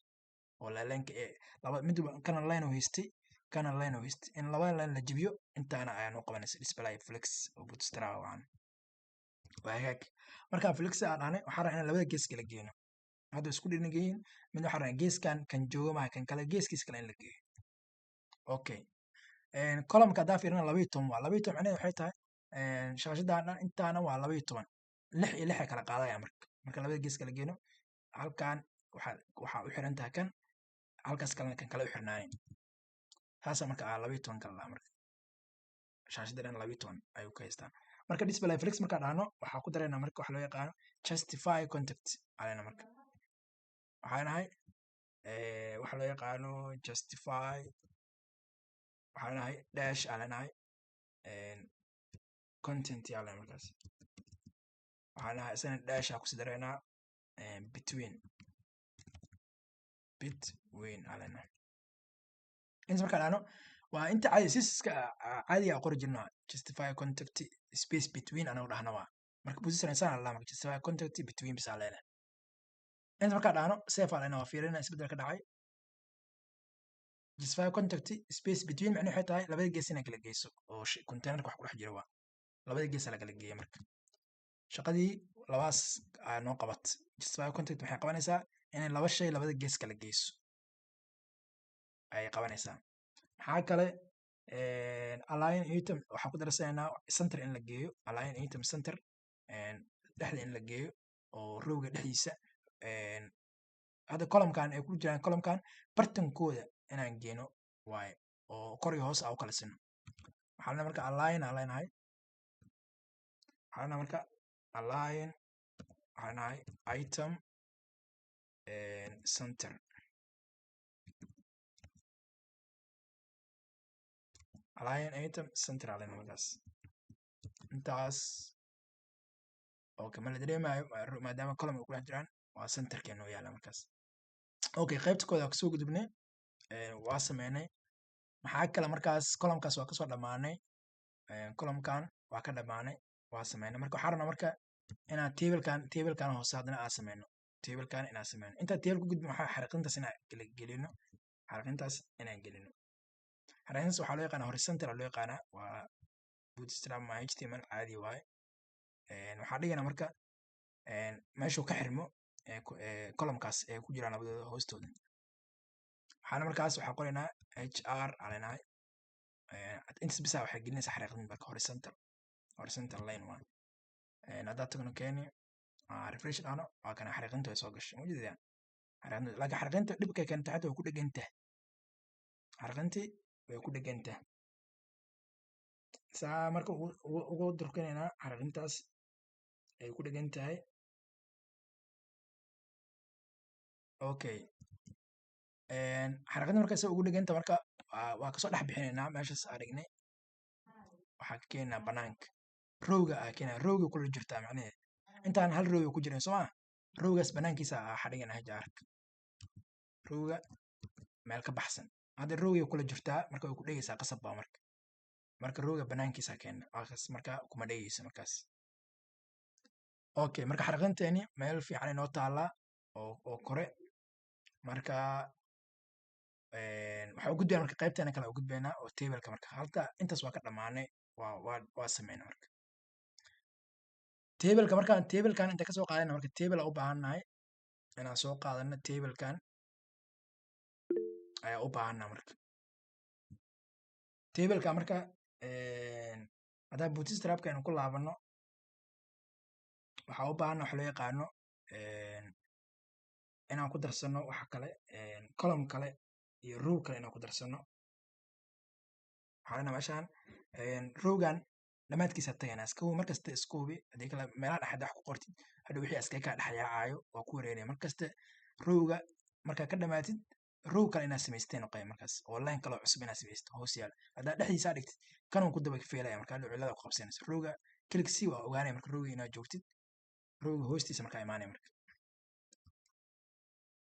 oo lineka ee laba mid walba, kana line oo haystay, kana line oo haystay, in labada line la jebiyo. Intaana ayaa noo qabanaysa display flex oo Bootstrap waan. Waa hagaag. Marka flex aan dhahnay, waxaan rabnaa inaan labada gees kala geeno. Hadda isku dhinagan yihiin. Mid waxaan rabnaa geeskan kan joogo maaha, kan kale geeskiisa kale in la geeyo. Okay, columnka haddaa fiirina, 12 waa 12. Macnaheedu waxay tahay shaashadan dhan intaana waa 12, lix iyo lix ay kala qaadaya. Marka labada gees kala geeno, halkan waxaa u xiran tahay kan, halkaas kalena kan kale u xirnaaneen. Taasa marka aa 12 kala lahaa. Marka shaashada dhan 12 ayuu ka haystaa. Marka display flex markaa dhahno, waxaa ku daraynaa marka waxa loo yaqaano justify content alena. Marka waxaa nahay waxa loo yaqaano justify, waxaa nahay dash aa leenahay content yaa leenahay. Markaas waxaa nahay isagana dash aa kusi daraynaa. Between, between aa leenahay. Inta markaa dhahno, waa inta caadi CSS-ka caadiga aan qori jirna, justify content space between anagu dhahna. Waa marka position saan la, marka justify content between bisa leenahay. Inta markaa dhahno, save aa leenahay. Waa fiirina isbeddel ka dhacay. Justify content space between macnuhu waxay tahay labada gees inay kala geyso oo containerka wax ku dhex jiro. Waa labada gees la kala geeya. Marka shaqadii labaas aa noo qabat. Justify content waxay qabanaysaa inay laba shay labada gees kala geyso ayay qabanaysaa. Maxaa kale? Align item waxaan ku darsanaynaa center in la geeyo. Align item center, dhexda in la geeyo oo rowga dhexdiisa. Hadda columnkan ay ku jiraan, columnkan bartankooda inaan geeno waaye oo kor iyo hoos aa u kala sino. Waxaa leenahay marka align aa leenahay. Waxaa leenahay marka align, waxaa leenahay item center. Align item center aa leenahay markaas. Intaas okay, ma la dareemayo maadaama column ay ku dhex jiraan. Waa centerkeena oo yaala markaas. Okay, qaybta kooda waa kasoo gudubnay, waa sameynay. Maxaa kale markaas? Columnkaas waa kasoo dhamaanay. Columnkan waa ka dhamaanay, waa sameynay. Marka waxaan rabnaa marka inaan tablekan hoose haddana aan sameyno, tablekan inaan sameyno. Intaan table ku gudbin, waxaa xariiqintaas inaan kala gelino, xariiqintaas inaan gelino. Xariiqintaas waxaa loo yaqaanaa horizontal aa loo yaqaanaa. Waa Bootstrap ma HTML caadi waaye. Waxaa dhiganaa marka meeshuu ka xirmo columnkaas ay ku jiraan labadooda hoostooda. Waxaana markaas waxaa qoraynaa hr aa leenahay. Intaas bisa waxay gelinaysaa xariiqin. Marka horizontal line waa. Haddaad tagno keeni, refresh dhahno, waa kana, xariiqinta way soo gashay, ma ujeedaa xariiqinta? Laakiin xariiqinta dhibkay keentay xataa way ku dhegan tahay. Xariiqintii way ku dhegan tahay. Saa marka ugu durkinaynaa xariiqintaas ay ku dhegan tahay. Okay, xariiqinta marka sa ugu dheganta, marka waa kasoo dhex bixinaynaa meeshaas aa dhignay. Waxaa ka keenaynaa banaanka, rowga aa keenaa, rowga kula jirtaa. Macnaheed intaan hal rowga ku jirin, soo maa? Rowgaas banaankiisa aa xadhigana hrka, rowga meel ka baxsan. Hadda rowgay kula jirtaa, marka way ku dhegaysaa qasab baa. Marka rowga banaankiisa keena waakaas, marka kuma dhegayso markaas. Okay, marka xariiqinteeni meel fiican inoo taalaa oo kore. Marka waxaa u gudbaynaa marka qaybteena kale u gudbaynaa oo tableka. Marka halka intaas waa ka dhamaanay, waa sameynay. Marka tableka, markaan tablekan inta kasoo qaadana, marka table u baahannahay inaan soo qaadano. Tablekan ayaa u baahannaha. Marka tableka, marka haddaa Bootstrapka aynu ku laabano, waxaa u baahanna waxa loo yaqaano inaan ku darsano waxa kale, column kale iyo row kale inaan ku darsano. Waxaa leenahay meeshaan rowgan dhamaadkiisa tagaynaa. Iska hubi markasta, iska hubi. Haddii kale meelaha dhexe wax ku qortid, hadhow wixii iskaga kaa dhex yaacaayo, waa ku wareeraya. Markasta rowga markaa ka dhamaatid, row kale inaad samaystay noqoya markaas, oo line kale oo cusub inaad samaystay hoos yaal. Haddaa dhexdiisa dhigtid, kanuu ku daba feelaya. Marka hadhow cillada ku qabsanaysa. Rowga click c waa ogaanaya marka rowga inaad joogtid, rowga hoostiisa markaa imaanaya, marka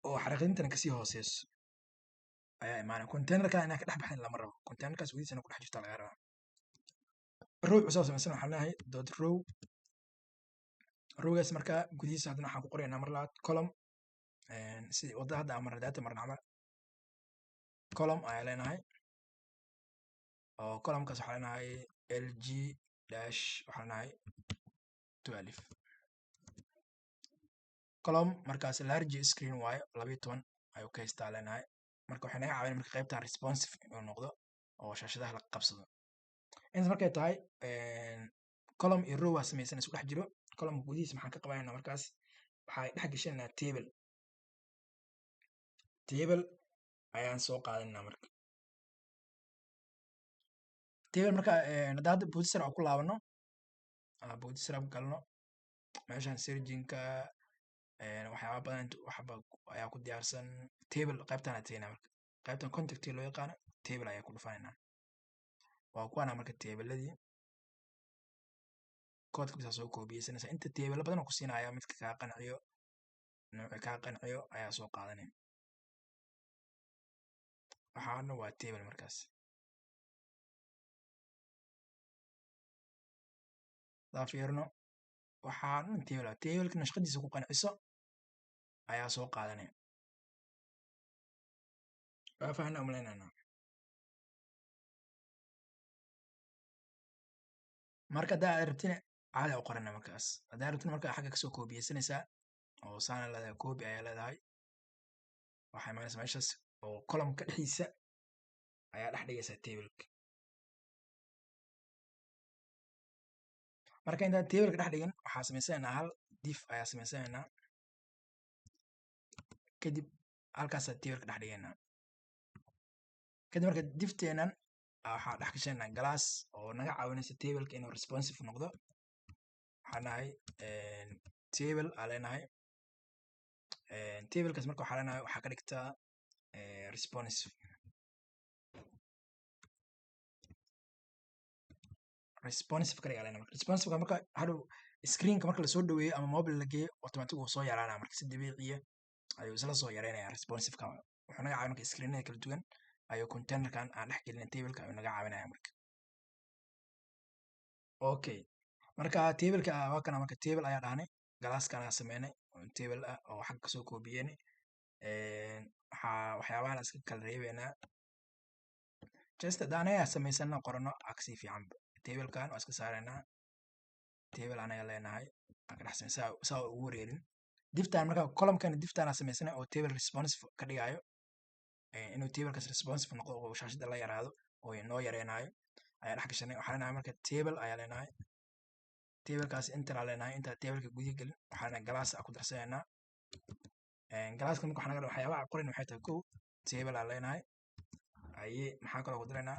oo xariiqintana kasii hooseyso ayaa imaanaya. Containerka inaa ka dhex baxin lama rabo. Containerkaas gudihiisa ku dhex jirta laga rabaa. Row cusub samaysan, waxaan leeyahay dot row. Rowgaas marka gudihiisa haddana waxaan ku qoraynaa mar labaad column, sidii wadada hadda aan marnay, data marna camal. Column ayaa leenahay oo columnkaas waxaa leenahay lg dash, waxaa leenahay 12 column. Markaas large screen waayo, 12 ayuu ka haystaa leenahay. Marka waxay naga caawinaya marka qaybtan responsive inuu noqdo oo shaashadaha la qabsado. Intaas markay tahay, column iyo row waa samaysan isku dhex jiro. Column gudihiisa maxaan ka qabanaynaa markaas? Waxaa dhex gashanaynaa table. Table ayaan soo qaadanaa. Marka table, marka hadda Bootstrap ku laabano, Bootstrap galno, meeshan searchinka waxyaaba badan waxba ayaa ku diyaarsan. Table qaybtan ayaa tegaynaa. Marka qaybtan content loo yaqaano table ayaa ku dhufanaynaa. Waa kuwana marka tableladii koodka bisa soo koobiyeysanaysa. Inta table badan oo ku siinaya, midka kaa qanciyo. Nooci kaa qanciyo ayaa soo qaadanaya. Waxaana waa table markaas. Hadaa fiirino, waxaa dhan table ah. Tableka nashqadiisa ku qanciso ayaa soo qaadanaya. Waa fahanaa umaleynayna. Marka haddaa aad rabtina, caadi u qorana markaas. Haddaa rabtina, marka xagga kasoo koobiyeysanaysaa oo saana leedahay, copy ayaa leedahay. Waxaa imaanaysa meeshaas oo columnka dhexdiisa ayaa dhex dhigaysaa tableka. Marka intaan tableka dhex dhigin, waxaa samaysanaynaa hal div ayaa samaysanaynaa. Kadib halkaasaa tableka dhex dhigaynaa. Kadib marka divteenan waxaa dhex gashanaynaa class oo naga caawinaysa tableka inuu responsive noqdo. Waxaa nahay table aa leenahay. Tablekaas marka waxaa leenahay waxaa ka dhigtaa responsive. Responsive ka dhigaa leenahay. Marka responsive marka hadhow screenka marka lasoo dhaweeyo ama mobile la geeyo, automatic wuu soo yaraanaya. Marka si dabiiciya ayuu isla soo yareynaya. Responsive ka wuxuu naga caawin marka screenada kala duwan ayuu containerkan aan dhex gelin tableka ayuu naga caawinaya marka. Okay, marka tableka waa kana. Marka table ayaa dhahnay, classkan ayaa sameynay oo table ah oo xagga kasoo koobiyeynay. Waxaa waxyaabahan iska kala reebeynaa. Just haddaan anaga samaysana qorano aa kasii fiican. Tablekan waa iska saareynaa. Table anaga leenahay aan ka dhex samey saa ugu wareerin divtan. Marka columnkan divtan aa sameysanay oo table responsive ka dhigayo, inuu tablekaas responsive noqdo oo shaashada la yaraado oo noo yareynayo ayaa dhex gashanay. Waxaa leenahay marka table ayaa leenahay. Tablekaas enter aa leenahay. Intaa tableka gudihi gelin, waxaa leenahay class aa ku darsanaynaa. Classka marka waxaa naga waxyaabaha aan qorayn waxay tahay: kow, table aa leenahay. Haye, maxaa kaloo ku daraynaa?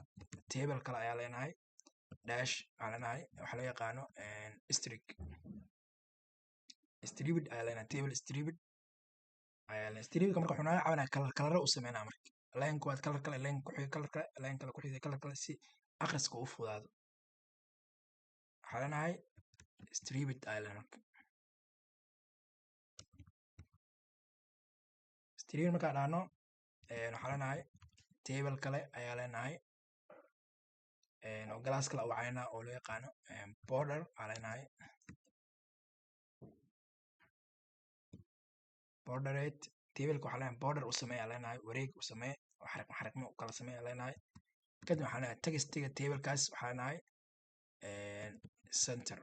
Table kale ayaa leenahay, dash aa leenahay, waxaa loo yaqaano strip, striped ayaa leenahay. Table striped ayaa leenahay. Stripedka marka wuxuu naga caawinaya color, coloro u sameynaya. Marka line koowaad color kale, line ku xiga color kale, line kale ku xiga color kale, si akhriska u fududaado. Waxaa leenahay striped ayaa leenahay. Marka striped markaan dhahno, waxaa leenahay table kale ayaa leenahay oo class kale u wacayna oo loo yaqaano border aa leenahay. Bordered tableka waxaa leenahay border u samee aa leenahay, wareeg u samee oo xariiq xariiqmo u kala samee aa leenahay. Kadib waxaa leenahay textiga tablekaas waxaa leenahay center.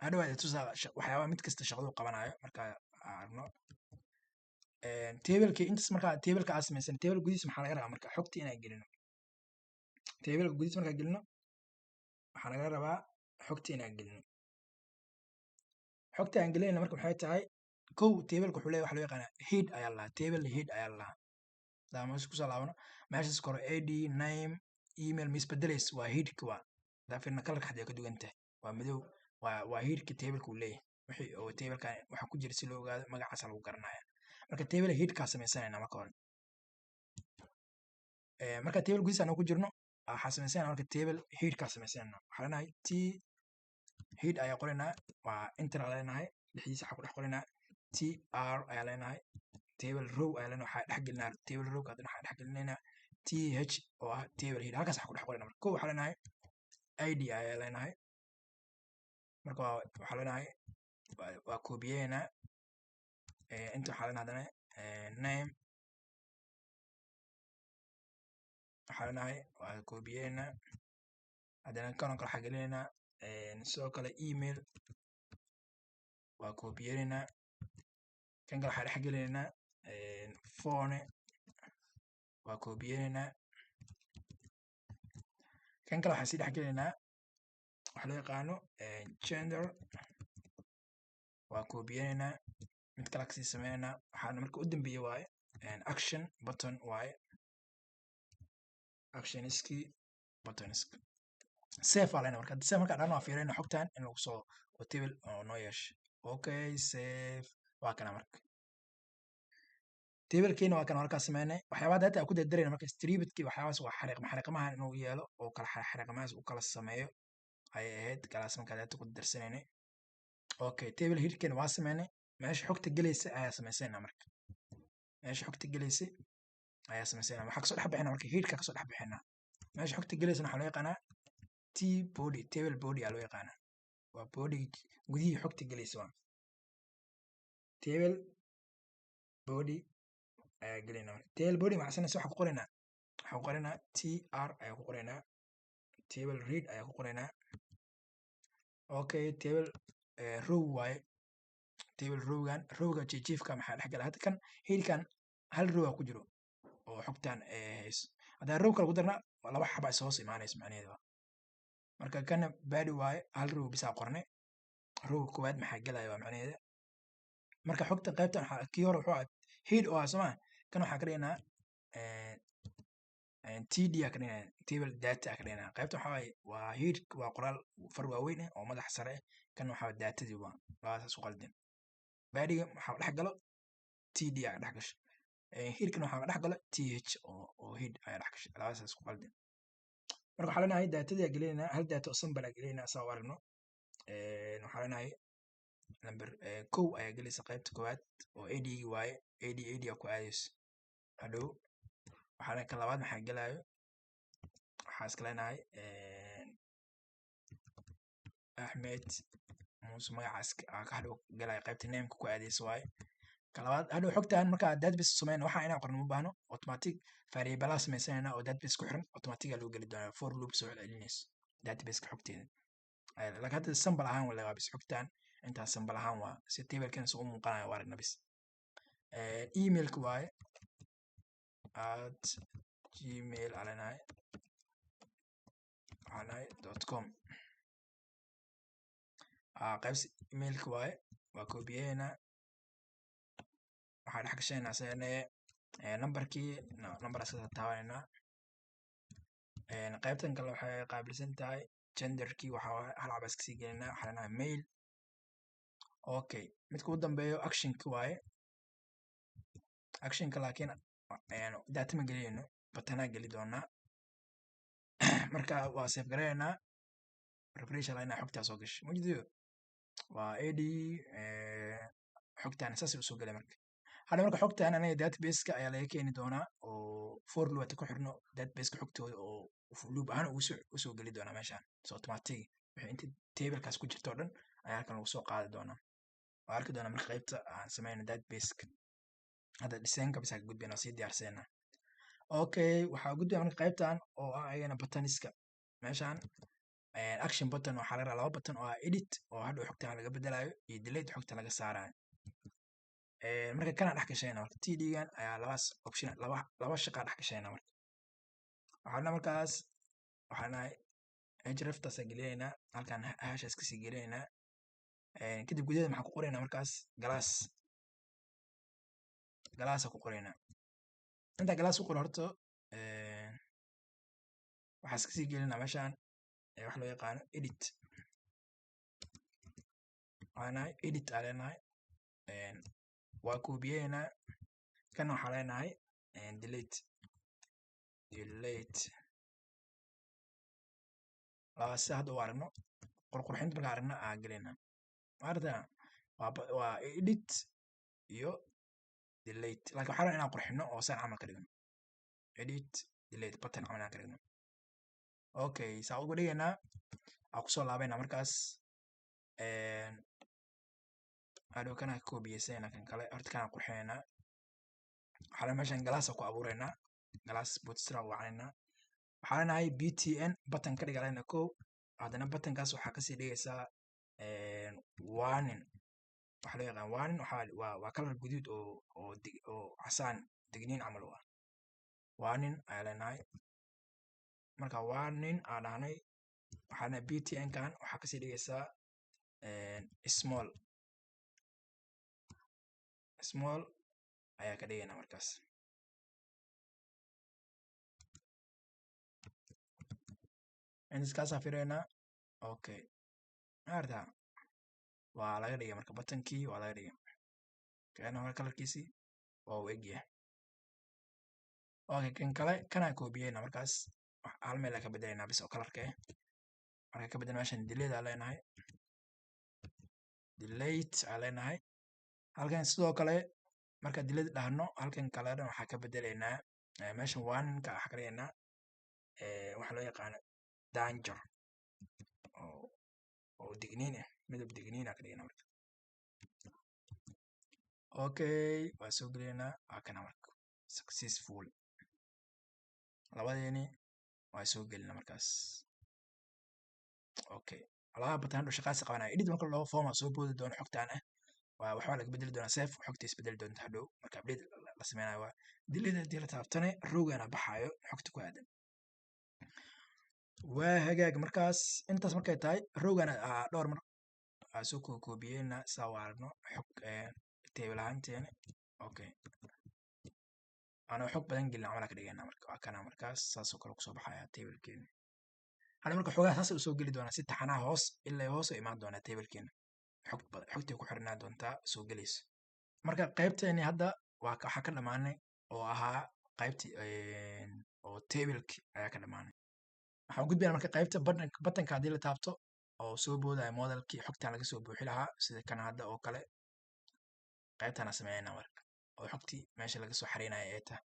Hadhow waa tusaa waxyaabaha mid kasta shaqadu qabanayo marka aragno tableki intaas. Markaa tableka aa samaysan, table gudihiisa maxaa laga rabaa? Marka xogta inaan gelino tableka gudihiisa, markaa gelino, waxaa laga rabaa xogta inaan gelino. Xogta aan gelinayna marka maxay tahay? Kow, tableka wuxuu leeyahay waxa loo yaqaana head ayaa la lahaa, table head ayaa la lahaa. Haddaan meesha kusoo laabano, meeshaas kore id, name, email ma isbedelayso, waa headka. Waa haddaan fiirino, colorka xataa way ka duwan tahay, waa madow. Waa headka tableka uu leeyahay. Wixii oo tablekan waxa ku jira si loo ogaado, magacaasa lagu garanaya. Marka table headkaa sameysanayna marka hore. Marka table gudihiisa aan ku jirno, waxaa sameysanayna marka table headkaa sameysanayna. Waxaa leenahay t head ayaa qoraynaa, waa enter aa leenahay. Dhexdiisa waxaa ku dhex qoraynaa t r ayaa leenahay, table row ayaa leenahay. Waxaa dhex gelinaa table row, haddana waxaa dhex gelinaynaa t h oo ah table head. Halkaas waxaa ku dhex qoraynaa marka. Kow, waxaa leenahay id ayaa leenahay. Marka waxaa leenahay waa koobiyeynaa. Inta waxaa leenahay haddana name, waxaa leenahay waa koobiyeynaa. Haddana kanoo kale waxaa gelinaynaa sidoo kale email, waa koobiyeynaa. Kan kale waxaa dhex gelinaynaa phone, waa koobiyeynaa. Kan kale waxaa sii dhex gelinaynaa waxa loo yaqaano gender, waa koobiyeynaa. Mid kale kasii sameynaynaa. Waxaana marka u dambeeye waaye action button waaye, actionski buttonski. Save aa leenahay. Marka save markaa dhahno, waa fiirina xogtan in lagu soo oo table oo noo yeesho. Okay, save. Waa kana marka tablekiina waa kana. Markaa sameynay waxyaabaha data aan ku dardarayna marka stripedki, waxyaabahaas waa xariiq xariiqmahan inuu yeelo oo kala xariiqmahaas u kala sameeyo ayay ahayd class markaa data ku darsanaynay. Okay, table headkeena waa sameynay. Meesha xogta gelaysa ayaa samaysanaa. Marka meesha xogta gelaysa ayaa samaysanaa, waxaa kasoo dhex bixinaa. Marka headka kasoo dhex bixinaa meesha xogta gelaysana waxaa loo yaqaanaa t body, table body aa loo yaqaanaa. Waa body gudihii xogta gelaysa, waa table body ayaa gelinaa. Marka table body maxaa sanaysa? Waxaa ku qoraynaa, waxaa ku qoraynaa tr ayaa ku qoraynaa, table read ayaa ku qoraynaa. Okay, table row waaye. Table rowgan, rowga jijiifka maxaa dhex gala? Hadda kan headkan hal row aa ku jiro oo xogtan hayso. Haddaan row kale ku darna, waa laba xaba is hoos imaanayso macnaheedu. Marka kana body waaye, hal row bisaa qornay. Rowga koowaad maxaa gelaya waa macnaheeda. Marka xogta qaybtan waxaa kii hore wuxuu ahaa head oo ah, soo kan waxaa ka dhiganaa td aa ka dhiganaa, table data aa ka dhiganaa. Qaybta waxaa waaye waa head, waa qoraal far waaweyn ah oo madax sare ah. Kan waxaa datadii, waa labadaas isku qaldin. Bodyga waxaa dhex galo td aa dhex gasho, headkan waxaa dhex galo th oo head ayaa dhex gashay. Labadaas isku qaldin. Marka waxaa leenahay datadii aa gelinaynaa, hal data oo sample aa gelinaynaa saa u aragno. Waxaa leenahay number 1 ayaa gelaysa qaybta koowaad oo ad waaye, ad ad aa ku aadayso hadhow. Waxaa leenahay ka labaad maxaa gelayo? Waxaa iska leenahay Axmed Muuse, magacaas aa ka hadhow galaya qaybta nameka ku aadayso waaye. Ka labaad hadhow xogtan markaa database sameyn, waxaa inaan qorno ma baahno. Automatic variable sameysanayna oo database ku xiran, automatic aa loo geli doonaa, for loop soo celcelinayso database-ka xogteeda. Laakiin hadda sample ahaan wala waa bis, xogtan intaas sample ahaan waa si tablekan si u muuqanayo waa aragna bis. Emailka waaye @gmail aa leenahay, waxaa leenahay .com. Qaybsi emailka waaye, waa koobiyeynaa, waxaa dhex gashanayna asagana numberkii, number iska taabanayna. Qaybtan kale waxay qaabilsan tahay genderkii, waxaa waaye hal caba iska sii gelinaa, waxaa leenahay male. Okay, midka ugu dambeeyo actionka waaye. Actionka laakiin data ma gelinayno, buttonaa geli doonaa. Marka waa save garaynaynaa, refresh aa leenahay, xogtaa soo gashay mujidiyo waa ad. Xogtaan saasay usoo galay. Marka hadda marka xogtaan anaga database-ka ayaa laga keeni doonaa oo for loop ku xirno database-ka xogtooda oo loop ahaan usoo usoo geli doonaa meeshaan. So automatic wixii inta tablekaas ku jirto oo dhan ayaa halkan lagu soo qaadi doonaa, waa arki doonaa. Marka qaybta aan sameyno database-ka, hadda designka bisa ka gudbayna, sii diyaarsayna. Okay, waxaa gudbaya marka qaybtan oo ah ayagana buttoniska. Meeshaan action button waxaa laga rabaa laba button oo ah edit oo hadhow xogtan laga bedelayo iyo delete xogta laga saarayo. Marka kanaan dhex gashayna, marka td-gan ayaa labaas option, laba laba shaqaa dhex gashayna. Marka waxaa markaas waxaa nahay hreftaas gelinaynaa, halkan hashaas kasii gelinaynaa. Kadib gudaheeda maxaa ku qoraynaa? Markaas class, classa ku qoraynaa. Intaa class ku qoro horta, waxaa iska sii gelinaa meeshaan wax loo yaqaano edit. Waxaa leenahay edit aa leenahay, waa koobiyeynaa. Kana waxaa leenahay delete, delete. Laba si hadda u aragno qurqurxinta, markaan aragno aa gelinaa. Maarata waa edit iyo delete, laakiin waxaa rabaa inaan qurxino oo saan camal ka dhigno, edit delete button camal inaan ka dhigno. Okay, saa uga dhigaynaa, aa kusoo laabayna. Markaas hadhow kana koobiyeysanayna kan kale. Horta kana qurxinaynaa. Waxaa meeshan classa ku abuureynaa, class bootstrap wacanaynaa. Waxaa leenahay btn button ka dhiga leenahay kow. Haddana buttonkaas waxaa kasii dhigaysaa warning, waxa loo yaqaan warning. Waxaa waa kalar guduud oo casaan, digniin camal u ah. Warning ayaa leenahay. Marka warning aa dhahnay, waxaa leenahay btn kan waxaa kasii dhigaysaa small, small ayaa ka dhigaynaa. Markaas intaas kaasaa fiiraynaa. Okay, maarata waa laga dhigay. Marka buttonkii waa laga dhigay kana hore, kalarkiisii waa uu egyahay. Okay, kan kale kanaa koobiyeyna. Markaas hal meel aa ka bedelaynaa bis oo kalarka ah. Marka ka bedel meeshan delete aa leenahay, delete aa leenahay. Halkan sidoo kale marka delete dhahno, halkan kale dhan waxaa ka bedeleynaa, meeshan warningka waxaa ka dhigaynaa waxa loo yaqaano danger oo digniin ah, midab digniin ah ka dhigaynaa marka. Okay, waa soo gelineynaa, waa kana marka successful. Labadeeni waa soo gelina markaas. Okay, labada button hadhow shaqaasi qabanaya. Edit marka loo form soo boodi doono, xogtaan ah waa waxbaa laga bedeli doonaa. Save, xogta isbedeli doonta hadhow marka update la sameynayo. Waa delete haddii la taabtane, rowgana baxaayo xogta ku aadan. Waa hagaag. Markaas intaas markay tahay, rowgana dhowr mar aa soo koobiyeyna saa u aragno xog table ahaanteena. Okay, anoo xog badan gelin camal ka dhigayna marka. Waa kana markaas saasoo kale kusoo baxaya tablekeena hada. Marka xogaha saas usoo geli doonaa si taxanaha, hoos ilaa hoos u imaan doonaa tablekeena. Xog badan xogtay ku xirnaa doontaa soo gelayso. Marka qaybteeni hadda waa waxaa ka dhamaanay oo ahaa qaybtii oo tableki ayaa ka dhamaanay. Waxaan gudbaynaa marka qaybta buttonka haddii la taabto oo soo boodaya modalkii xogtan laga soo buuxi lahaa, sida kan hadda oo kale. Qaybtana sameynaa marka oo xogtii meesha laga soo xareynaya ay tahay.